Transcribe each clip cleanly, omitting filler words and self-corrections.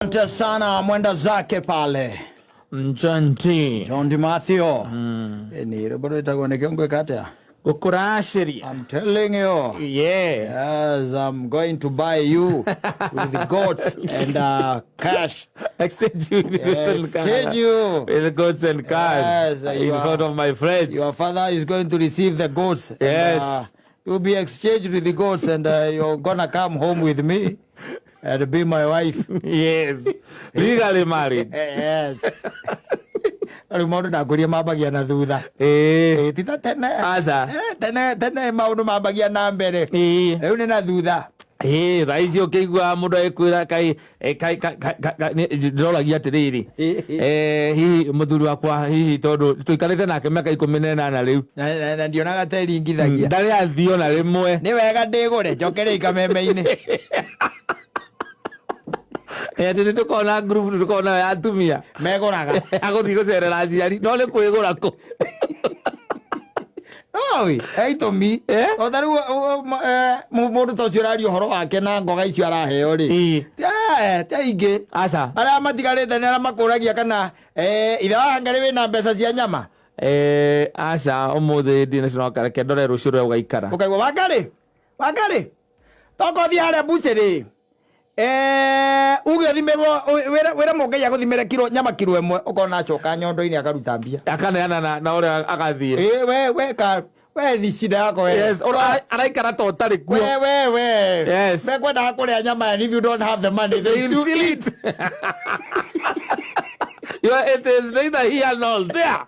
Asante sana mwenda zake pale. Njanti. John DiMatteo. Ni bado itakuwa ni kiongo katia. Gukuraciria. I'm telling you. Yes. Yes, I'm going to buy you with the goats and cash. Exchange you with Yeah, goods and exchange cash. you. With goods and cash. Yes, in you are- front of my friends. Your father is going to receive the goats. And, Yes. You'll be exchanged with the goats and you're gonna come home with me and be my wife. Yes. Legally married. Yes. Rĩu maũndũ ndakwĩria mambagia na thutha. Eh. Ĩ, ti ta tene. Aca. Eh, tene tene maũndũ mambagia na mbere. Eh. Rĩu nĩ na thutha. Ĩ, thaa ici ũkĩigua mũndũ agĩkwĩra kai eh, kai kai kai ndĩroragia atĩrĩrĩ, eh, hihi mũthuri wakwa, hihi tondũ tũikarĩte nake mĩaka 18 rĩu, Na ndionaga ta ĩringithagia. Ndarĩ athiĩ ona rĩmwe. Nĩ wega ndĩgũre njokere ikameme-inĩ. Eh, atĩ nĩ tũkoragwo na group, nĩ tũkoragwo nayo ya atumia megũraga. Agũthiĩ gũcerera aciari, no nĩ kwĩgũra kũ? Oi, he itũmi. Eh? O ta rĩu mũndũ ta ũcio ũraria ũhoro wake na ngoga icio araheo rĩ. Ĩ. Ti aingĩ. Aca. Arĩa matigarĩte nĩ arĩa makũragia kana ithe wa Wangarĩ wĩna mbeca cia nyama. Eh, aca, ũmũthĩ ndinacoka, reke ndore rũciũ rũrĩa ũgaikara. Ũkaigua Wangarĩ, Wangarĩ, toka ũthiĩ harĩa bucĩrĩ. Uge ũthimĩrwo wĩre mũngai agũthimĩre kiro nyama kiro 1, ũkona acoka nyondo-inĩ akaruta mbia. Akaneana na ũrĩa agathiĩ. Ĩ, we ka we ni shida yako we. Yes, araikara ta ũtarĩ kuo. We we we. Yes. Mekwendaga kũrĩa nyama and if you don't have the money they They still will feel eat. it. You are, it is neither here nor there.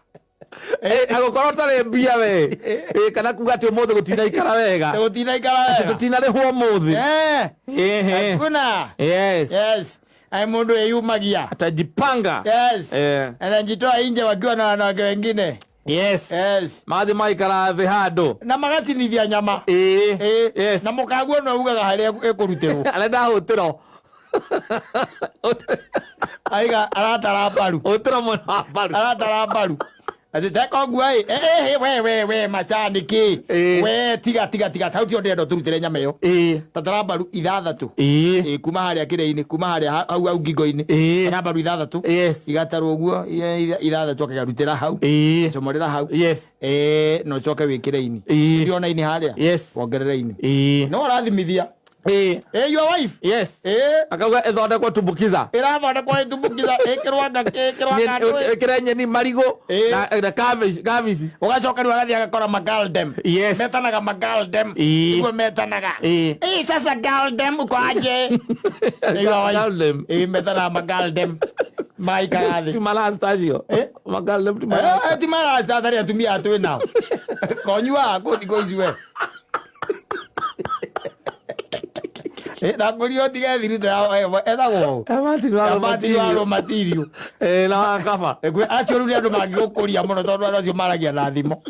Eh, agũkorwo ũtarĩ mbia we. Eh, kana kuga atĩ ũmũthĩ gũtinaikara wega. Gũtinaikara Atĩ wega. tũtinarĩhwo ũmũthĩ. Eh. Ehe. Hakuna. Yes. Yes. Ai mũndũ eyumagia. Atajipanga. Yes. Eh. Anajitoa nje wakiwa na wanawake wengine. Yes. Yes. Mathiĩ maikara thĩ handũ. Na magacinithia nyama. Ĩĩ. Ĩ. Yes. Na mũkaguo no ugaga harĩa ĩkũrutĩrwo. Arenda hũtĩro. Aiga aratara mbaru. Hũtĩro mwena wa mbaru. Aratara mbaru. Atĩ teka ũguo ĩ. Eh, we we we macani kĩ. Ĩ. We tiga tiga tiga hau tio ndĩrenda ũtũrutĩre nyama ĩyo. Ĩĩ. Tatara mbaru 6. Ĩĩ. Ĩ, kuma harĩa kĩrĩa-inĩ, kuma harĩa hau hau ngingo-inĩ. Ĩ. Tatara mbaru 6. Yes. Igatarwo ũguo 6 akagarutĩra hau. Ĩĩ. Comorera hau. Yes. Eh, na ũcoke wĩkĩre ini. Ĩ. Ndĩrona ini harĩa. Yes. Wongerere ini. Ĩĩ. No ũrathimithia. Ĩĩ. Eh, your wife. Yes. Eh, Akauga ĩthondekwo tumbukiza. ĩrathondekwo ĩtumbukiza ĩkĩrwo anga ĩkĩrwo anga ndũĩ. Ĩkĩre nyeni, marigũ Ĩĩ. na cabbage cabbage. Ũgacoka rĩu agathiĩ agakora magaldem. Yes. Metanaga magaldem. Ĩĩ. Nĩguo metanaga. Ĩĩ. Ĩ, sasa galdem uko aje? Nĩ your wife. Galdem. Ĩ, metanaga magaldem. Magaikara thĩ. Ti marasta acio. Eh? Magaldem ti marasta. Eh, ti marasta atarĩ atumia twĩ nao. Konyuaga kũ thikũ ici we. Eh, ndakwĩrire ũtige thiritũ ya ethagwo ũ? Eh, Martin wa Martin wa Rũmatirio. Rũmatirio. Eh, na wa kaba. Eh, acio rĩu nĩ andũ mangĩgũkũria mũno tondũ andũ acio maragia na thimo.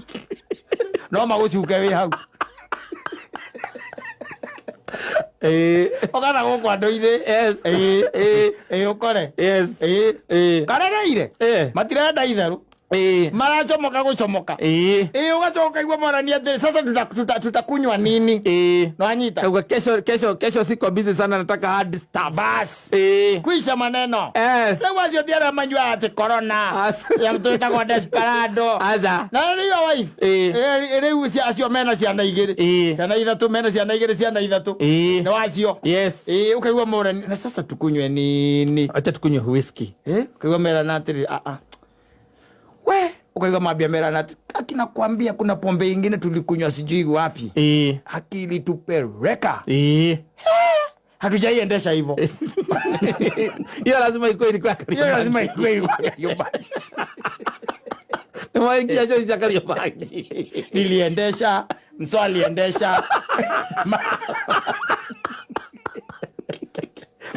No magũcuke wĩ hau. Eh. Ũkana gũkũ andũ-inĩ. Yes. Ĩ, Eh. ĩ, ũkore. Yes. Ĩ. Eh. Karegeire. Eh. Matirenda itherũ. Eh. Maracomoka gũcomoka. Eh. Ĩ, ũgacoka ũkaigua morania atĩrĩ, sasa tutakunywa nini? Eh. Nwanyita. Kauga kesho kesho kesho siko busy sana, nataka hard stuff. Bas. Eh. Kwisha maneno. Yes. Rĩu acio ti arĩa manyuaga atĩ corona. As- Ya mtu wĩtagwo desperado. Aca. Na rĩu your wife. Ĩ. Ĩ, rĩu acio mena ciana 2. Ĩ. Ciana 3, mena ciana 2, ciana 3. Ĩ. Nĩ wacio. Yes. Ĩ, ũkaigua morani na sasa tukunywe nini? Acha tukunywe whisky. Eh, ũkaigua merana atĩrĩ, a a. We, ukaigua mambia merana atĩ akina kwambia kuna pombe ingine tulikunywa sijui wapi. Eh. Akili tupeleka. Eh. Hatujaiendesha hivyo. Hiyo lazima ikuwe ilikuwa Hiyo lazima ikuwe ilikuwa Kariobangi. Niwaingia cho cha Kariobangi. Niliendesha, mso aliendesha.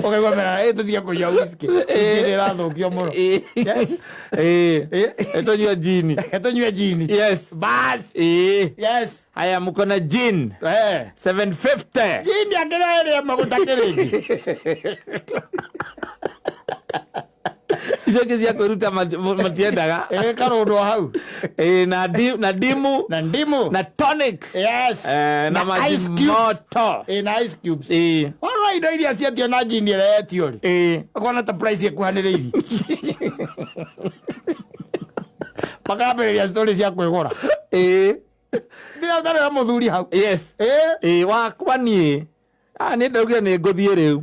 Ũkaigua mera, ĩ, tũtige kũnyua whisky. Whisky nĩ ĩrathũkio mũno. Yes. Eh. Eh. Tũnyue gin. Tũnyue gin. Yes. Bas. Eh. Yes. Haya, mko na gin. Eh. 750. Gin akĩra ĩrĩa maguta kĩrĩngi. Icio ingĩ cia kwĩruta matiendaga. Ĩkarũndwo hau. Ĩĩ, na ndimu. Na ndimu. Na tonic. Yes. Na maji ice cubes. Moto. Ĩ, na ice cubes. Ĩĩ. Warora indo iria cietio na jini ĩrĩa yetio rĩ, ũkona ta price ĩkuhanĩrĩirie, makambĩrĩria story cia kwĩgũra. Ndĩra ũtarĩ wa mũthuri hau. Ĩĩ, wakwa niĩ, ah, niĩ ndaugire nĩ ngũthiĩ rĩu.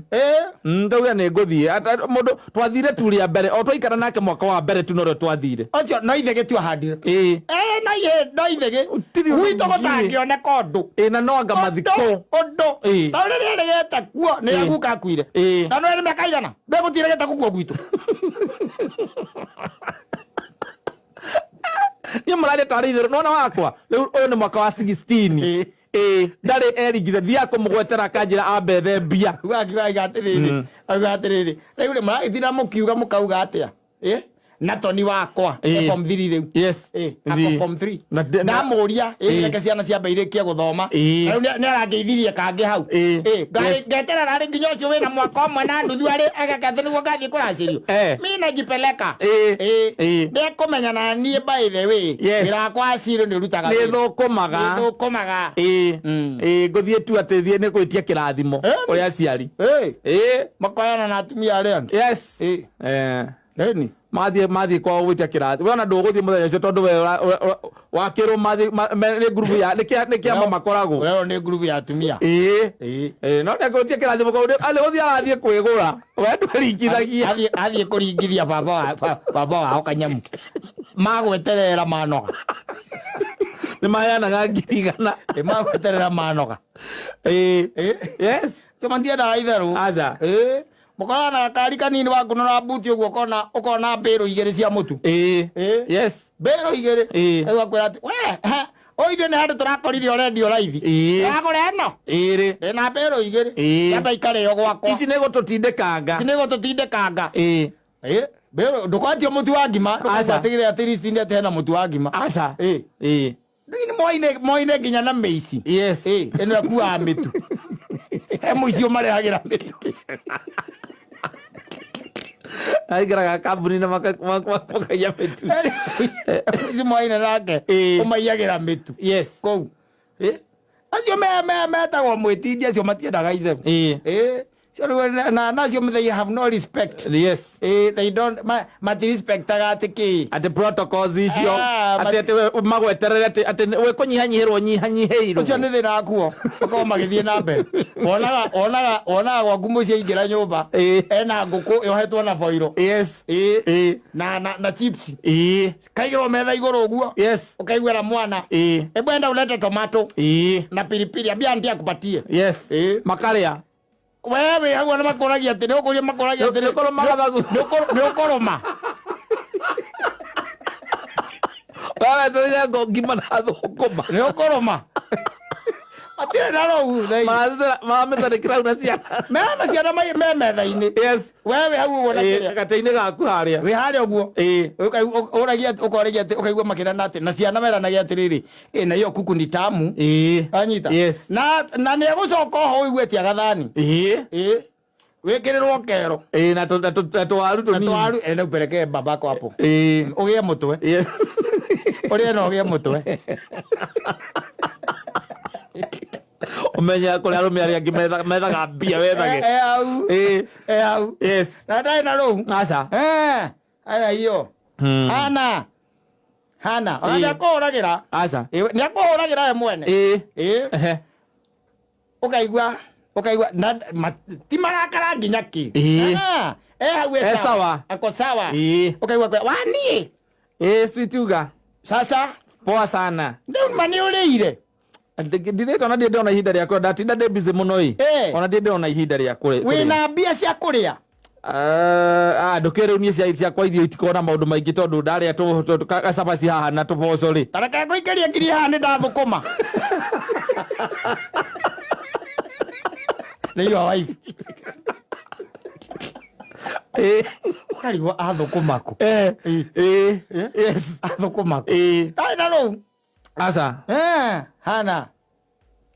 Ndaugire nĩ ngũthiĩ. Mũndũ twathire tu rĩa mbere, o twaikara nake mwaka wa mbere tu norĩo twathire. Ũcio no ithegĩ tu ahandire. No ihe no ithegĩ. Gũtirĩ ũndũ Gwitũ ũngĩ. gũtangĩoneka ũndũ. Ĩĩ, na no anga mathiko. Ũndũ. Tondũ rĩrĩa rĩgete kuo nĩ guka akuire. Na no nĩ mĩaka igana ndegũtirĩ kuo gwitũ. Niĩ mũraria tarĩ itherũ nona wakwa rĩu ũyũ nĩ mwaka wa 16. Ĩĩ, ndarĩ erigithe, thiaga kũmũgwetera akanjĩra ambethe mbia. Akiuga atĩrĩrĩ, akiuga atĩrĩrĩ, rĩu rĩ mũragĩtinda mũkiuga mũkauga atĩa? Na toni wakwa e form 3 rĩu. Ako form 3. Ndamũria, reke ciana ciambe irĩkie gũthoma. Rĩu nĩ arangeithirie kangĩ hau. Ngeterera rĩ nginya ũcio wĩna mwaka ũmwe na nuthu arĩ agakathe nĩguo ngathiĩ kũracĩrio. Mi najipeleka. Ndekũmenya na niĩ by the way. Wĩra wakwa wa ciro nĩ ũrutaga Nĩ wĩra. thũkũmaga. Nĩ thũkũmaga. Ngũthiĩ tu atĩ thiĩ nĩ gwĩtia kĩrathimo kũrĩ aciari. Makoyana na atumia arĩa angĩ. Ĩni. Mathiĩ kwao gwĩtia kĩrathimo. We ona ndũgũthiĩ mũthenya ũcio tondũ we wakĩrwo mathiĩ, nĩ ngurubu ya, nĩ kĩama makoragwo. Ũrerwo nĩ ngurubu ya atumia. No nĩ gwĩtia kĩrathimo kũu, nĩ gũthiĩ arathiĩ kwĩgũra. We ndwĩringithagia. Athiĩ kũringithia baba wao kanyamu. Magweterera manoga. Nĩ maheanaga 100,000. Nĩ magweterera manoga. Yes. Cio matiendaga itherũ. Aca. Mũkoragwo na gakari kanini wakunũra mbuti ũguo ũkona mbĩrũ igĩrĩ cia mũtu. Mbĩrũ igĩrĩ. Rĩu akwĩra atĩ, we, ha, o ithuĩ nĩ handũ tũrakorire ũrendio raithi. Wagũra ĩno? Ĩrĩ. Ndĩna mbĩrũ igĩrĩ. Ciamba ikarĩo gwakwa. Ici nĩ gũtũtindĩkanga. Ici nĩ gũtũtindĩkanga. Mbĩrũ, ndũkwatio mũtu wa ngima. Aca. Ndũgwatigĩrĩra atĩ list -inĩ atĩ hena mũtu wa ngima. Aca. Rĩu nĩ moine nginya na mĩici. Ĩno ĩkuaga mĩtu. He mũici ũmarehagĩra mĩtu. Aingĩraga kambuni na makaiya mĩtu. Mũici moine nake, ũmaiyagĩra mĩtu. Kũu. Acio metagwo mwĩtindi, acio matiendaga itherũ. Cio rĩu na acio they have no respect. They don't, matirespectaga atĩ kĩ. Atĩ protocols icio. Atĩ we magweterere atĩ we kũnyihanyihĩrwo nyihanyihĩirwo. Ũcio nĩ thĩna wakuo. Makorwo magĩthiĩ na mbere. Wonaga gwaku mũciĩ aingĩra nyũmba. Ena ngũkũ yohetwo na boiro. Na chips. Kaigĩrwo metha igũrũ ũguo. Ũkaiguĩra mwana. Hebu enda ulete tomato. Na pilipili. Ambia auntie akupatie. Makarĩa. Wewe hau ona makũragia atĩ, nĩ ũkũria makũragia atĩ, Nĩ ũkũrũma gathagu. Nĩ ũkũrũma. Wewe tũrĩa ngo ngima na thũkũma. Nĩ ũkũrũma. Matirĩ na rũu, thei. Mamĩtharĩkĩra hau na ciana. Mena ciana me metha-inĩ. Wewe hau ũguo na kĩrĩa. Gatĩ-inĩ gaku harĩa. Wĩ harĩa ũguo. Ũragia atĩ, ũkoragia atĩ, ũkaigua makĩrana atĩ, na ciana meranagia atĩrĩrĩ, na hiyo kuku ni tamu. Anyita. Na nĩ egũcoka oho ũigue ti agathani. Wĩkĩrĩrwo kero. Na tũwaru tũnini. Na tũwaru, na upelekee babako hapo. Ũgĩe mũtwe. Ũrĩe na ũgĩe mũtwe. Ũmenye kũrĩa arũme arĩa angĩ methaga mbia wethage. Hau. Hau. Na ndarĩ na rũu. Aca. Aya hiyo. Hana. Hana. Ona nĩakũhũragĩra. Aca. Nĩakũhũragĩra we mwene. Ũkaigua, na, ma, ti marakara nginya kĩ. Hau e sawa. Sawa. Ako sawa. Ũkaigua kwa, wa niĩ? Sweet uga. Sasa. Poa sana. Rĩu ma nĩ ũrĩire? Ndirĩte ona ndirĩ ndĩrona ihinda rĩa kũrĩa. Ndatinda ndĩ busy mũno ĩ. Ona ndirĩ ndĩrona ihinda rĩa kũrĩa. Wĩna mbia cia kũrĩa? Ndũkĩrĩ rĩu niĩ ciakwa irio itikoragwo na maũndũ maingĩ tondũ ndarĩa gacabaci haha na tũboco rĩ. Ta reke ngũikĩrie ngiri haha nĩ ndathũkũma. Nĩ your wife. Ũkarigwo athũkũma kũ? Yes. Athũkũma kũ? Ndarĩ na rũu. Aca. Hana.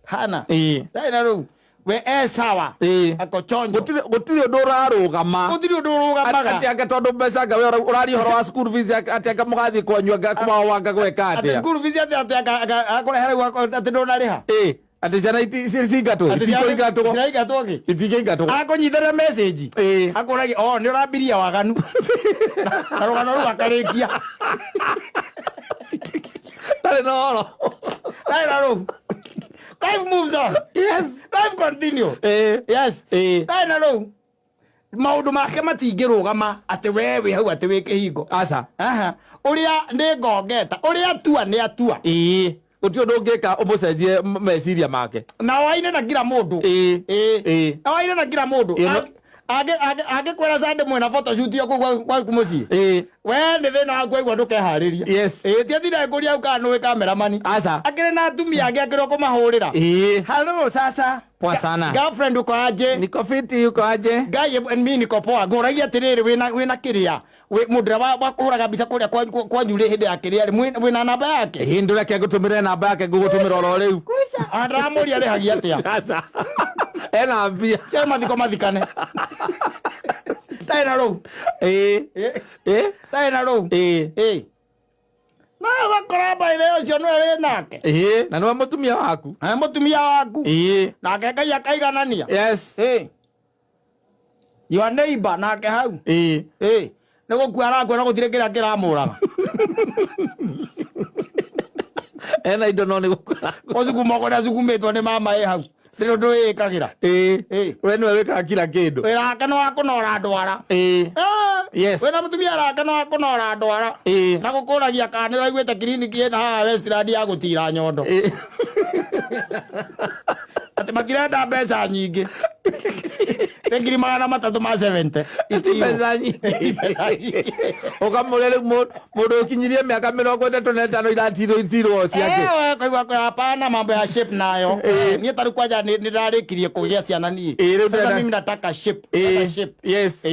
Hana. Ndarĩ na rũu. We e sawa. Ako chonjo. Gũtirĩ ũndũ ũrarũgama. Gũtirĩ ũndũ ũrũgamaga. Atĩ anga tondũ mbeca anga we ũraria ũhoro wa school fees, atĩ anga mũgathiĩ kwanyu anga kwao anga gweka Atĩ atĩa? school fees atĩ anga akũrehere atĩ ndũnarĩha. Atĩ ciana cingatwo, itikũingatwo. Ciraingatwo kĩ? Itingĩingatwo. Akũnyitĩrĩra message. Akũragia, oh, nĩ ũrambirie waganu. Na rũgano rũu akarĩkia. Ndarĩ na ũhoro. Ndarĩ na rũu. Life moves on. Yes. Life continue. Yes. Ndarĩ na rũu. Maũndũ make matingĩrũgama atĩ we wĩ hau atĩ wĩ kĩhingo. Aca. Aha. Ũrĩa nĩ ngongeta, ũrĩa atua nĩ atua. Gũtirĩ ũndũ ũngĩka ũmũcenjie meciria make. Na waine na kila mũndũ. Na waine na kila mũndũ. Angĩkwĩra Sunday mwĩna photoshoot yo kũu gwaku mũciĩ. We nĩ thĩna waku waigua ndũkeharĩria. Yes. Ti atinda ngũria hau kana nĩũĩ cameraman. Aca. Akĩrĩ na atumia angĩ akĩrĩ ũkũmahũrĩra. Hello sasa. Poa sana. Girlfriend uko aje? Niko fiti, uko aje? Ngai, mimi niko poa. Ngũragia atĩrĩrĩ, wĩna kĩrĩa? Mũndũ ũrĩa wa kũhũraga mbica kũrĩa kwanyu rĩ hĩndĩ ya kĩrĩa rĩ, mwĩna namba yake? Hĩndĩ ũrĩa ke ngũtũmĩre namba yake, ngũgũtũmĩra oro rĩu. Ona ndĩramũria arĩhagia atĩa? Aca. Ena mbia. Cia mathiko mathikane. Ndarĩ na rũu. Ndarĩ na rũu. No ũgakora by the way ũcio nĩwe wĩ nake. Na nĩwe mũtumia waku. Na nĩ mũtumia waku. Nake Ngai akaiganania. Yes. Your neighbor nake hau. Nĩ gũkua arakua na gũtirĩ kĩrĩa kĩramũraga. Ena indo no nĩ gũkua. Ũcukuma kũrĩa acukumĩtwo nĩ mama ĩ hau. Ndĩrĩ ũndũ wĩĩkagĩra. We nĩwe wĩkaga kila kĩndũ. Wĩra wake nĩ wa kũnora ndwara. Yes. Wĩna mũtumia wake nĩ wa kũnora ndwara. Na gũkũragia kana nĩ ũraiguĩte kiriniki ĩna haha Westland ya gũtira nyondo. Atĩ matirenda mbeca nyingĩ. Nĩ ngiri magana matatũ ma 70. Ti mbeca nyingĩ. Ti mbeca nyingĩ. Ũkamũria rĩu mũndũ ũkinyirie mĩaka mĩrongo ĩtatũ na ĩtano iratirwo itirwo ciake. Wewe kaigua kwa hapana mambo ya shape nayo. Niĩ tarĩu kwanja nĩ ndarĩkirie kũgĩa ciana niĩ. Rĩu Sasa ndĩrenda mimi nataka shape. Nataka shape. Yes.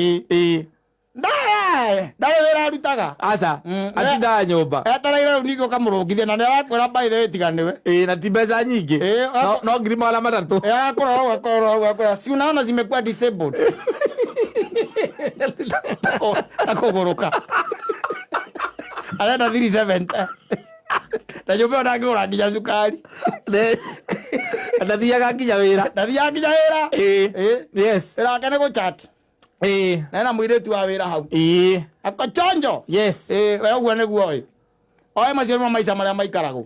Ndarĩ, ndarĩ wĩra arutaga. Aca, atindaga nyũmba. Etereire rĩu ningĩ ũkamũrũngithia na nĩ arakwĩra by the way tiga nĩwe. Na ti mbeca nyingĩ. No ngiri magana matatũ. Arakũrora ũguo, akũrora ũguo, akwĩra, si unaona zimekuwa disabled. Takũgũrũka. Arenda 370. Na nyũmba ĩyo ndangĩgũra nginya cukari. Ndathiaga nginya wĩra. Ndathiaga nginya wĩra. Yes. Wĩra wake nĩ gũchat. Na ena mũirĩtu wa wĩra hau. Ako chonjo. Yes. We ũguo nĩguo ĩ. Oe macio nĩmo maica marĩa maikaragwo.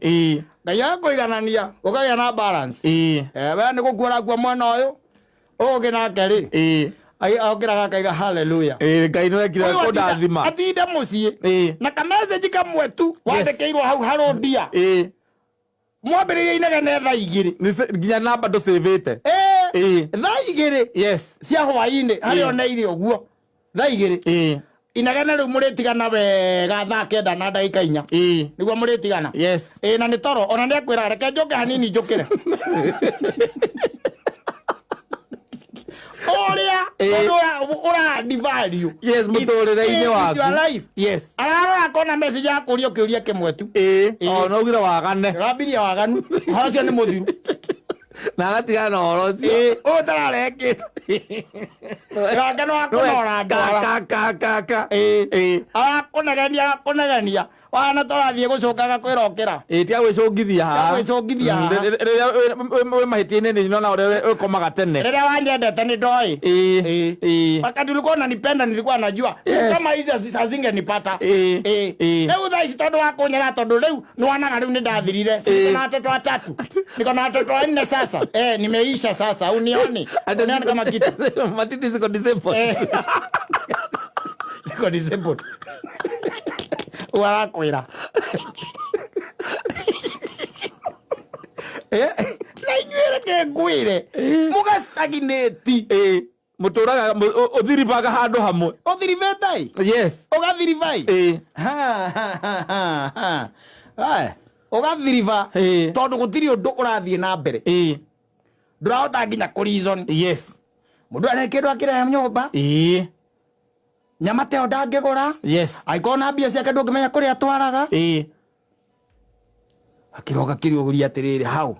Ngai akũiganania, ũkagĩa na balance. We nĩ gũkua ũrakua mwena ũyũ, ũyũ ũngĩ nake rĩ. Okĩraga akaiga hallelujah. Ngai nĩwe ekire Ũyũ kũndathima. atinda mũciĩ. Na ka message kamwe tu Yes. wandĩkĩirwo hau harũndia. Mwambĩrĩria inegene thaa igĩrĩ. Nginya namba ndũcĩvĩte. Thaa igĩrĩ. Yes. Cia hwaĩ-inĩ, harĩa oneire ũguo. Thaa igĩrĩ. Inegene rĩu mũrĩtigana wega thaa kenda na ndagĩka inya. Nĩguo mũrĩtigana. Yes. Na nĩ toro, ona nĩ ekwĩra reke njũke hanini njũkĩre. Ũrĩa ũndũ ũra devalue. Yes, mũtũrĩre-inĩ waku. Your life. Yes. Ararora akona message ya kũũria kĩũria kĩmwe tu. O, no ugire wagane. Ũrambirie waganu. Ũhoro ũcio nĩ mũthiru. Na agatigana na ũhoro ũcio. Ũyũ ũtararehe kĩndũ. Wake nĩ wa kũnora ndwara. Ka, ka, ka, ka. Arakũnegenia, arakũnegenia. Wana tũrathiĩ gũcũnga agakwĩra ũkĩra. Tiga gwĩcũngithia haha. Tiga gwĩcũngithia haha. Rĩrĩa wĩ mahĩtia-inĩ nĩ nyonaga ũrĩa ũkomaga tene. Rĩrĩa wanyendete nĩ ndoĩ. Wakati ulikuwa unanipenda nilikuwa najua. Kama hizi hazingenipata. Rĩu thaa ici tondũ wa kũnyera tondũ rĩu nĩwonaga rĩu nĩndathirire. Si niko na watoto watatu. Niko na watoto wanne sasa. Nimeisha sasa. Unioni? Unioni kama kitu. Matiti ziko disabled. Ziko disabled. Warakwĩra. Na inyuĩ reke ngwĩre, mũgastagnate. Mũtũraga, ũthiribaga handũ hamwe. Ũthiribĩte ĩ? Yes. Ũgathiriba ĩ? Ha, ha, ha, ha, ha. Aya, ũgathiriba, tondũ gũtirĩ ũndũ ũrathiĩ na mbere. Ndũrahota nginya kũ reason. Yes. Mũndũ arĩ kĩndũ akĩrehe nyũmba. Nyama ta ĩyo ndangĩgũra. Yes. Angĩkorwo na mbia ciake ndũngĩmenya kũrĩa atwaraga. Akĩroka kĩrĩũria atĩrĩrĩ, how?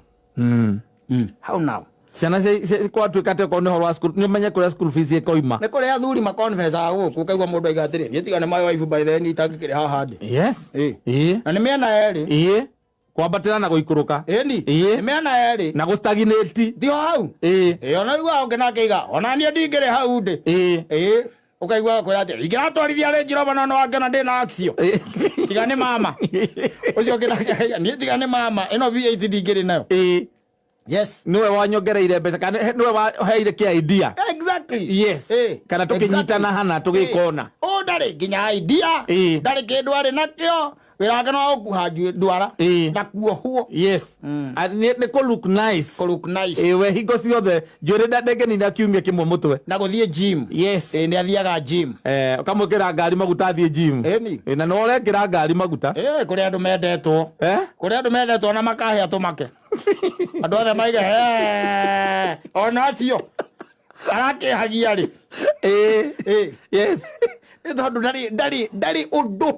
How now? Ciana kwatuĩka atĩ okorwo nĩ ũhoro wa school, nĩ ũmenye kũrĩa school fees ĩkoima. Nĩ kũrĩ athuri maconfessaga gũkũ, ũkaigua mũndũ aiga atĩrĩ, niĩ tiga nĩ my wife by then itangĩkĩrĩ haha ndĩ. Yes. Ĩ. Ĩ. Na nĩ mĩena yerĩ. Ĩ. Kwambatĩra na gũikũrũka. Ĩni. Ĩ. Nĩ mĩena yerĩ. Na gũstagnate. Ti o hau. Ĩ. Ĩ, ona ũiguaga ũngĩ nake aiga, ona niĩ ndingĩrĩ hau ndĩ. Ĩ. Ĩ. Ũkaigua akwĩra atĩ, ingĩratwarithia Range Rover no nĩwangĩona ndĩna Axio. Tiga nĩ mama. Ũcio ũngĩ nake akaiga, niĩ tiga nĩ mama, ĩno V8 ndingĩrĩ nayo. Ĩ. Yes. Nĩwe wanyongereire mbeca kana nĩwe waheire kĩ idea. Exactly. Yes. Eh, Kana tũkĩnyitana exactly. hana tũgĩkona. Eh, ũyũ ndarĩ nginya idea. Eh. Ndarĩ kĩndũ arĩ nakĩo. Wĩra wake no wa gũkuha ndwara. Eh. Na kuohwo. Yes. Nĩ kũ look nice. Kũ look nice. Ĩ, we hingo ciothe njuĩrĩ ndangĩnina kiumia kĩmwe mũtwe. Na gũthiĩ gym. Yes. Ĩ, nĩ athiaga gym. Eh, ũkamwĩkĩra ngari maguta athiĩ gym. Ĩni. Ĩ, na nĩwe ũrekĩra ngari maguta. Eh, kũrĩ andũ mendetwo. Eh? Kũrĩ andũ mendetwo na makahĩa tũmake. Andũ othe maiga, "Eh, ona acio arakĩhagia rĩ." Ĩ. Ĩ. Yes. Nĩ tondũ ndarĩ ũndũ.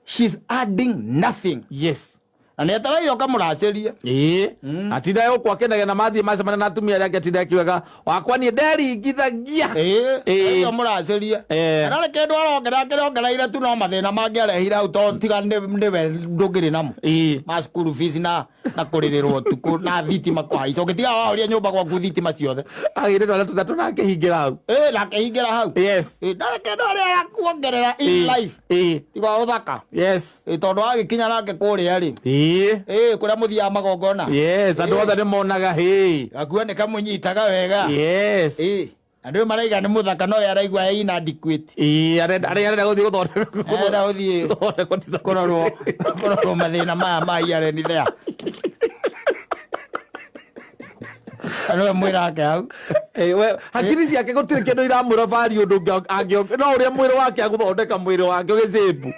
She's adding nothing. Yes. Na nĩ etereire ũkamũracĩrie. Ĩ. Atinda gũkũ akĩnegena mathiĩ macemania na atumia arĩa angĩ atinda akiugaga wakwa niĩ nderingithagia. Ĩ, Ĩ. ũkamũracĩrie. Eh. Na ndarĩ kĩndũ arongerera, kĩrĩa ongereire tu no mathĩna mangĩ arehire hau tondũ tiga nĩwe ndũngĩrĩ namo. Ĩ. Ma school fees na kũrĩrĩrwo ũtukũ na thitima kũhaica. Ũngĩtiga waũria nyũmba gwaku thitima ciothe. Agĩire twana tũtatũ na akĩhingĩra hau. Ĩ, na akĩhingĩra hau. Yes. Ĩ, ndarĩ kĩndũ arĩa arakuongerera in Ĩ. life. Ĩ. Tiga ũthaka. Yes. Ĩ, tondũ wagĩkinya nake kũrĩa rĩ. Ĩ. Ĩ, kũrĩa mũthiaga magongona. Yes, andũ othe nĩ monaga hĩ. Gakuo nĩ kamũnyitaga wega. Yes. Ĩ, andũ aya maraiga nĩ mũthaka no we araigua e inadequate. Ĩ, arenda arĩa arenda gũthiĩ gũthondekwo. Arenda gũthiĩ gũthondekwo disability. Kũrorwo mathĩna maya ma here and there. Na nĩwe mwĩrake hau. Ĩ, we, hakiri ciake gũtirĩ kĩndũ iramwĩra value ũndũ ũngĩ no ũrĩa mwĩrĩ wake agũthondeka mwĩrĩ wake ũgĩcĩmbu.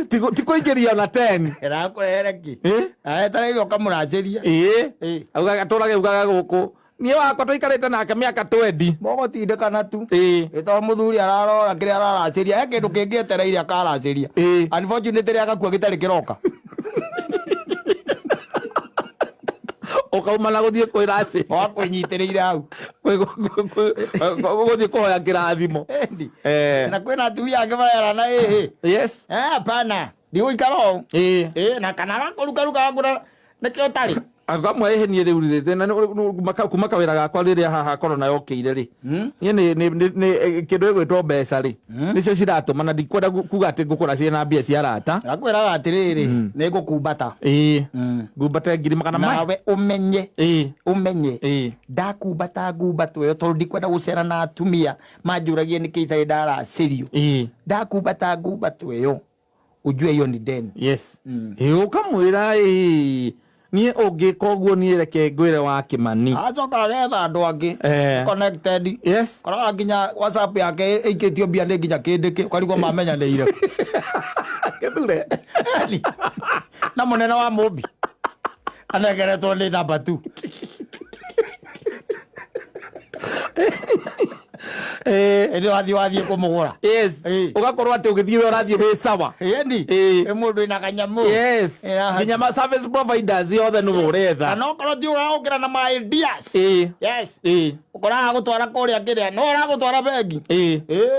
Ti kũingĩria ona 10. Ĩrakũrehere kĩ? Ĩ? Etereire ũkamũracĩria. Ĩ. Ĩ. Augaga atũraga augaga gũkũ. Niĩ wakwa tũikarĩte nake mĩaka 20. Mũgũtindĩkana tu. Ĩ. Ĩ, tondũ mũthuri ararora kĩrĩa araracĩria. He kĩndũ kĩngĩ etereire akaracĩria. Ĩ. Unfortunately agakua gĩtarĩ kĩroka. Ũkauma na gũthiĩ kwĩracĩria. Wakwĩnyitĩrĩire hau. Gũthiĩ kũhoya kĩrathimo. Ĩndi. Eh. Na kwĩna atumia angĩ marerana ĩhĩ. Yes. Eh, hapana. Ndigũikara ũũ. Ĩ. Ĩ, na kana agakũrukaruka agakũra nĩkĩo ũtarĩ. Akamwe ĩhĩ niĩ rĩu rĩ, thĩna nĩ kuma kawĩra gakwa rĩrĩa haha corona yokĩire rĩ. Niĩ nĩ kĩndũ gĩgwĩtwo mbeca rĩ. Nĩcio ciratũma na ndikwenda kuga atĩ ngũkũra ciĩna mbia cia arata. Ngakwĩraga atĩrĩrĩ, nĩ ngũkumbata. Ĩ. Ngumbate ngiri magana ma. Nawe ũmenye. Ĩ. Ũmenye. Ĩ. Ndakumbata ngumbato ĩyo tondũ ndikwenda gũcera na atumia manjũragie nĩkĩ itarĩ ndaracĩrio. Ĩ. Ndakumbata ngumbato ĩyo ujue hiyo ni deni. Yes. Ĩ, ũkamwĩra ĩ niĩ ũngĩka ũguo niĩ reke ngwĩre wa Kĩmani. Acoka agetha andũ angĩ. Eh. Connected. Yes. Koraga nginya WhatsApp yake ĩikĩtio mbia nĩ nginya kĩndĩkĩ ũkarigwo mamenyanĩire. Gĩthure. Eni. Na mũnene wa Mũmbi anengeretwo nĩ namba 2. Ĩndĩ wathiĩ kũmũgũra. Yes. Ĩ. Ũgakorwo atĩ ũgĩthiĩ we ũrathiĩ wĩ sawa. Ĩni. Ĩ. Ĩ mũndũ wĩna kanyamũ. Yes. Ĩ, Nginya ma service providers othe nĩwe ũretha. Kana okorwo ti ũraũkĩra na ma ideas. Ĩ. Yes. Ĩ. Ũkoraga gũtwara kũrĩa kĩrĩa no ũragũtwara bengi. Ĩ. Ĩ.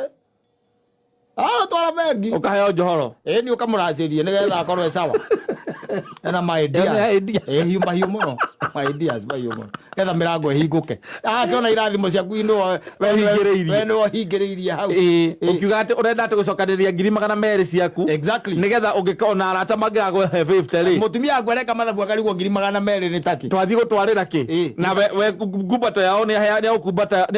Aragũtwara bengi. Ũkaheo njohoro. Ĩ nĩ ũkamũracĩrie nĩgetha akorwo e sawa. Ena ma ideas. Ena idea. Ĩ hiũ mahiũ mũno. Ma ideas mahiũ mũno. Nĩgetha mĩrango ĩhingũke. Akĩona irathimo ciaku nĩwe Ũhingĩrĩirie. we nĩwe ũhingĩrĩirie hau. Ĩ. Ĩ. Ũkiuga atĩ ũrenda atĩ gũcokanĩrĩria ngiri magana merĩ ciaku. Exactly. Nĩgetha ũngĩka ona arata mangĩgakũhe 50 rĩ. Mũtumia waku areka mathabu akarigwo ngiri magana merĩ nĩ taki. Twathiĩ gũtwarĩra kĩ? Ĩ. Na we ngumbato yao nĩ nĩ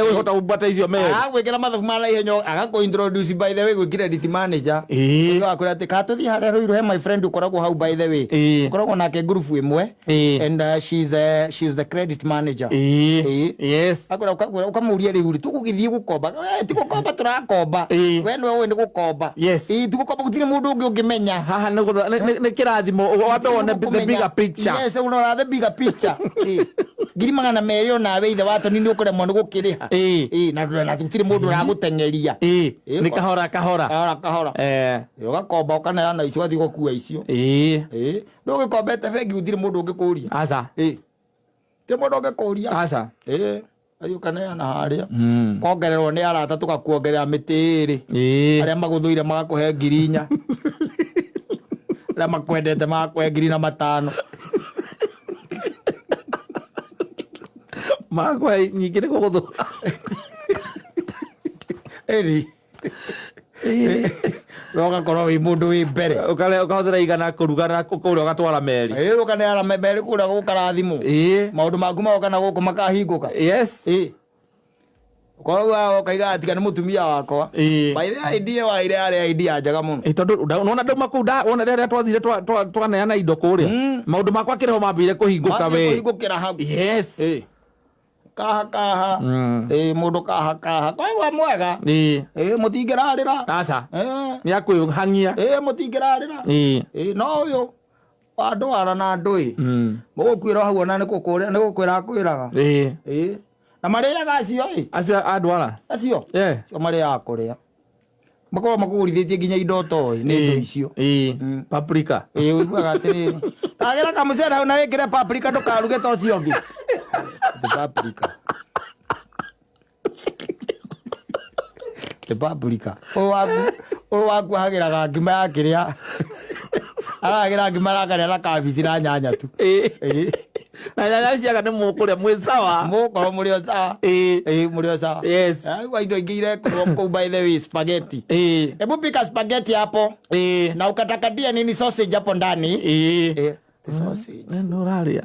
egũhota gũkumbata icio merĩ. Agagwĩkĩra mathabu ma naihenya agakũ introduce by the way gwĩ credit manager. Ĩ. Agakwĩra atĩ ka tũthiĩ harĩa Ruiru he my friend ũkoragwo hau by the way. Ĩ. Ũkoragwo nake group ĩmwe. Ĩ. And she's the credit manager. Ĩ. Ĩ. Yes. Akwĩra ũkamũria rĩu rĩ tũgũgĩthiĩ gũkomba. Ti gũkomba tũrakomba. Ĩ. We nĩwe ũĩ nĩ gũkomba. Yes. Ĩ, ti gũkomba gũtirĩ mũndũ ũngĩ ũngĩmenya. Haha nĩ kĩrathimo wambe wone the bigger picture. Yes, ũrora the bigger picture. Ĩ. Ngiri magana merĩ onawe ithe wa Tony nĩ ũkũremwo nĩ gũkĩrĩha. Ĩ. Ĩ, na gũtirĩ mũndũ ũragũteng'eria. Ĩ. Ĩ, Nĩ kahora kahora. Kahora kahora. Eh. Ĩ, ũgakomba ũkaneana icio ũgathiĩ gũkua icio. Ĩ. Ĩ, ndũgĩkombete bengi gũtirĩ mũndũ ũngĩkũria. Aca. Ĩ. Ti mũndũ ũngĩkũria. Aca. Ĩĩ, athiĩ ũkaneana harĩa. Kongererwo nĩ arata tũgakuongerera mĩtĩ ĩrĩ. Arĩa magũthũire magakũhe 4,000. Arĩa makwendete magakũhe 5,000. Magakũhe nyingĩ nĩ gũgũthũra. Ĩni. We ũgakorwo wĩ mũndũ wĩ mbere. Ũkahũthĩra 100 kũruga na kũrĩa ũgatwara meri. Ĩĩ, ũkaneana meri kũrĩa gũkarathimwo. Maũndũ maku magoka na gũkũ makahingũka. Yes. Ĩĩ. Ũkoragwo ũkaiga tiga nĩ mũtumia wakwa. By the way, idea wa ire yarĩ idea njega mũno. Ĩĩ, tondũ nĩwona ndauma kũu wona rĩrĩa twathire twaneana indo kũrĩa. Maũndũ makwa kĩrĩho mambĩrĩire kũhingũka we. Kũhingũkĩra hau. Yes. Ĩĩ. Kaha kaha. Ĩĩ, mũndũ kaha kaha. Kwaigua mwega. Ĩĩ. Ĩĩ, mũtingĩrarĩra. Aca. Ĩĩ. Nĩ akwĩhang'ia. Ĩĩ, mũtingĩrarĩra. Ĩĩ. Ĩĩ, no ũyũ wa ndwara na ndũĩ. Mũgũkuĩra hau ona nĩ gũkũrĩa, nĩ gũkwĩra akwĩraga. Ĩĩ. Ĩĩ. Na marĩaga acio ĩ. Acio a ndwara? Acio? Ĩĩ. Acio marĩaga kũrĩa. Makoragwo makũgũrithĩtie nginya indo ũtoĩ nĩ indo icio. Ĩĩ. Paprika. Ĩĩ, ũiguaga atĩrĩrĩ. Tagĩra kamũcere hau na wĩkĩre paprika ndũkaruge ta ũcio ũngĩ. The paprika. The paprika. Ũyũ waku ahagĩraga ngima ya kĩrĩa. Arahagĩra ngima arakarĩa na kabici na nyanya tu. Ĩĩ. Na nyanya ciaga nĩ mũkũrĩa mwĩ sawa. Mũgũkorwo mũrĩ o sawa. Ĩĩ. Ĩĩ, mũrĩ o sawa. Yes. Kwa indo ingĩ irekũrwo kũu by the way, spaghetti. Ĩĩ. Hebu pika spaghetti hapo. Ĩĩ. Na ukatakatia nini sausage hapo ndani. Ĩĩ. Ĩĩ. The sausage. Nĩ ũrarĩa.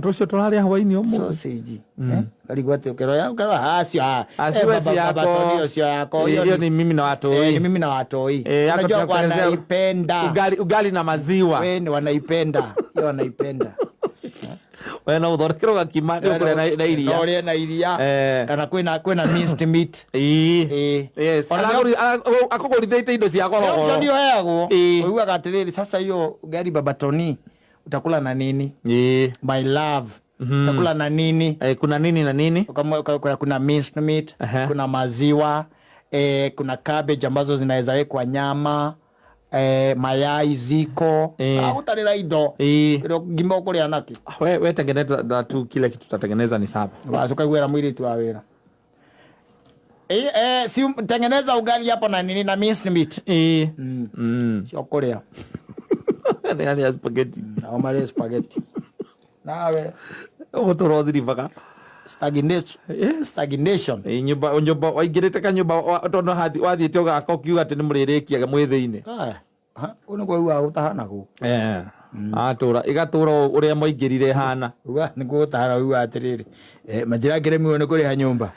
Tũcio tũrarĩa hwaĩ-inĩ ũmũthĩ. Sausage. Karigwo atĩ ũkĩroya, ũkĩroya, acio, ah. Acio si yako. Baba Tony ũcio yako. Hiyo ni mimi na watoi. Ni mimi na watoi. Yako Unajua tunakuelezea wanaipenda. Ugali na maziwa. Wewe ni wanaipenda. Hiyo wanaipenda. We no ũthondekerwo gakima nĩ ũkũrĩa na iria. No ũrĩe na iria. Kana kwĩna minced meat. Ĩĩ. Ĩĩ. Yes. Ona Akũgũrithĩtie indo cia goro goro. Option ũheagwo. Ĩĩ. Ũiguaga atĩrĩrĩ, sasa hiyo ugali Baba Tony utakula na nini? Ĩĩ. My love. Utakula na nini? Kuna nini na nini? Kuna minced meat, kuna maziwa, kuna cabbage ambazo zinaweza wekwa nyama, mayai ziko. Utarĩra indo. Kĩrĩa ngima ũkũrĩa nakĩ? We tengeneza tu kile kitu tutatengeneza ni sawa. Basi ukaiguĩra mũirĩtu wa wĩra. Si tengeneza ugali hapo na nini na minced meat. Cio kũrĩa. Nĩ arĩa spaghetti. Nao marĩe spaghetti. Nawe. Ũgũtũra ũthiribaga. Stagnation. Yes. Stagnation. Ĩĩ, nyũmba, waingĩrĩte kanyũmba, tondũ wathiĩte ũgaka ũkiuga atĩ nĩ mũrĩrĩkiaga mwĩ thĩinĩ. Aya. Ha, kũu nĩkuo ũiguaga gũtahana gũkũ. Atũra, ĩgatũra ũrĩa mwaingĩrire ĩhana. Uga nĩkuo gũtahana ũiguaga atĩrĩrĩ. Manjĩra ngĩremirwo nĩ kũrĩha nyũmba.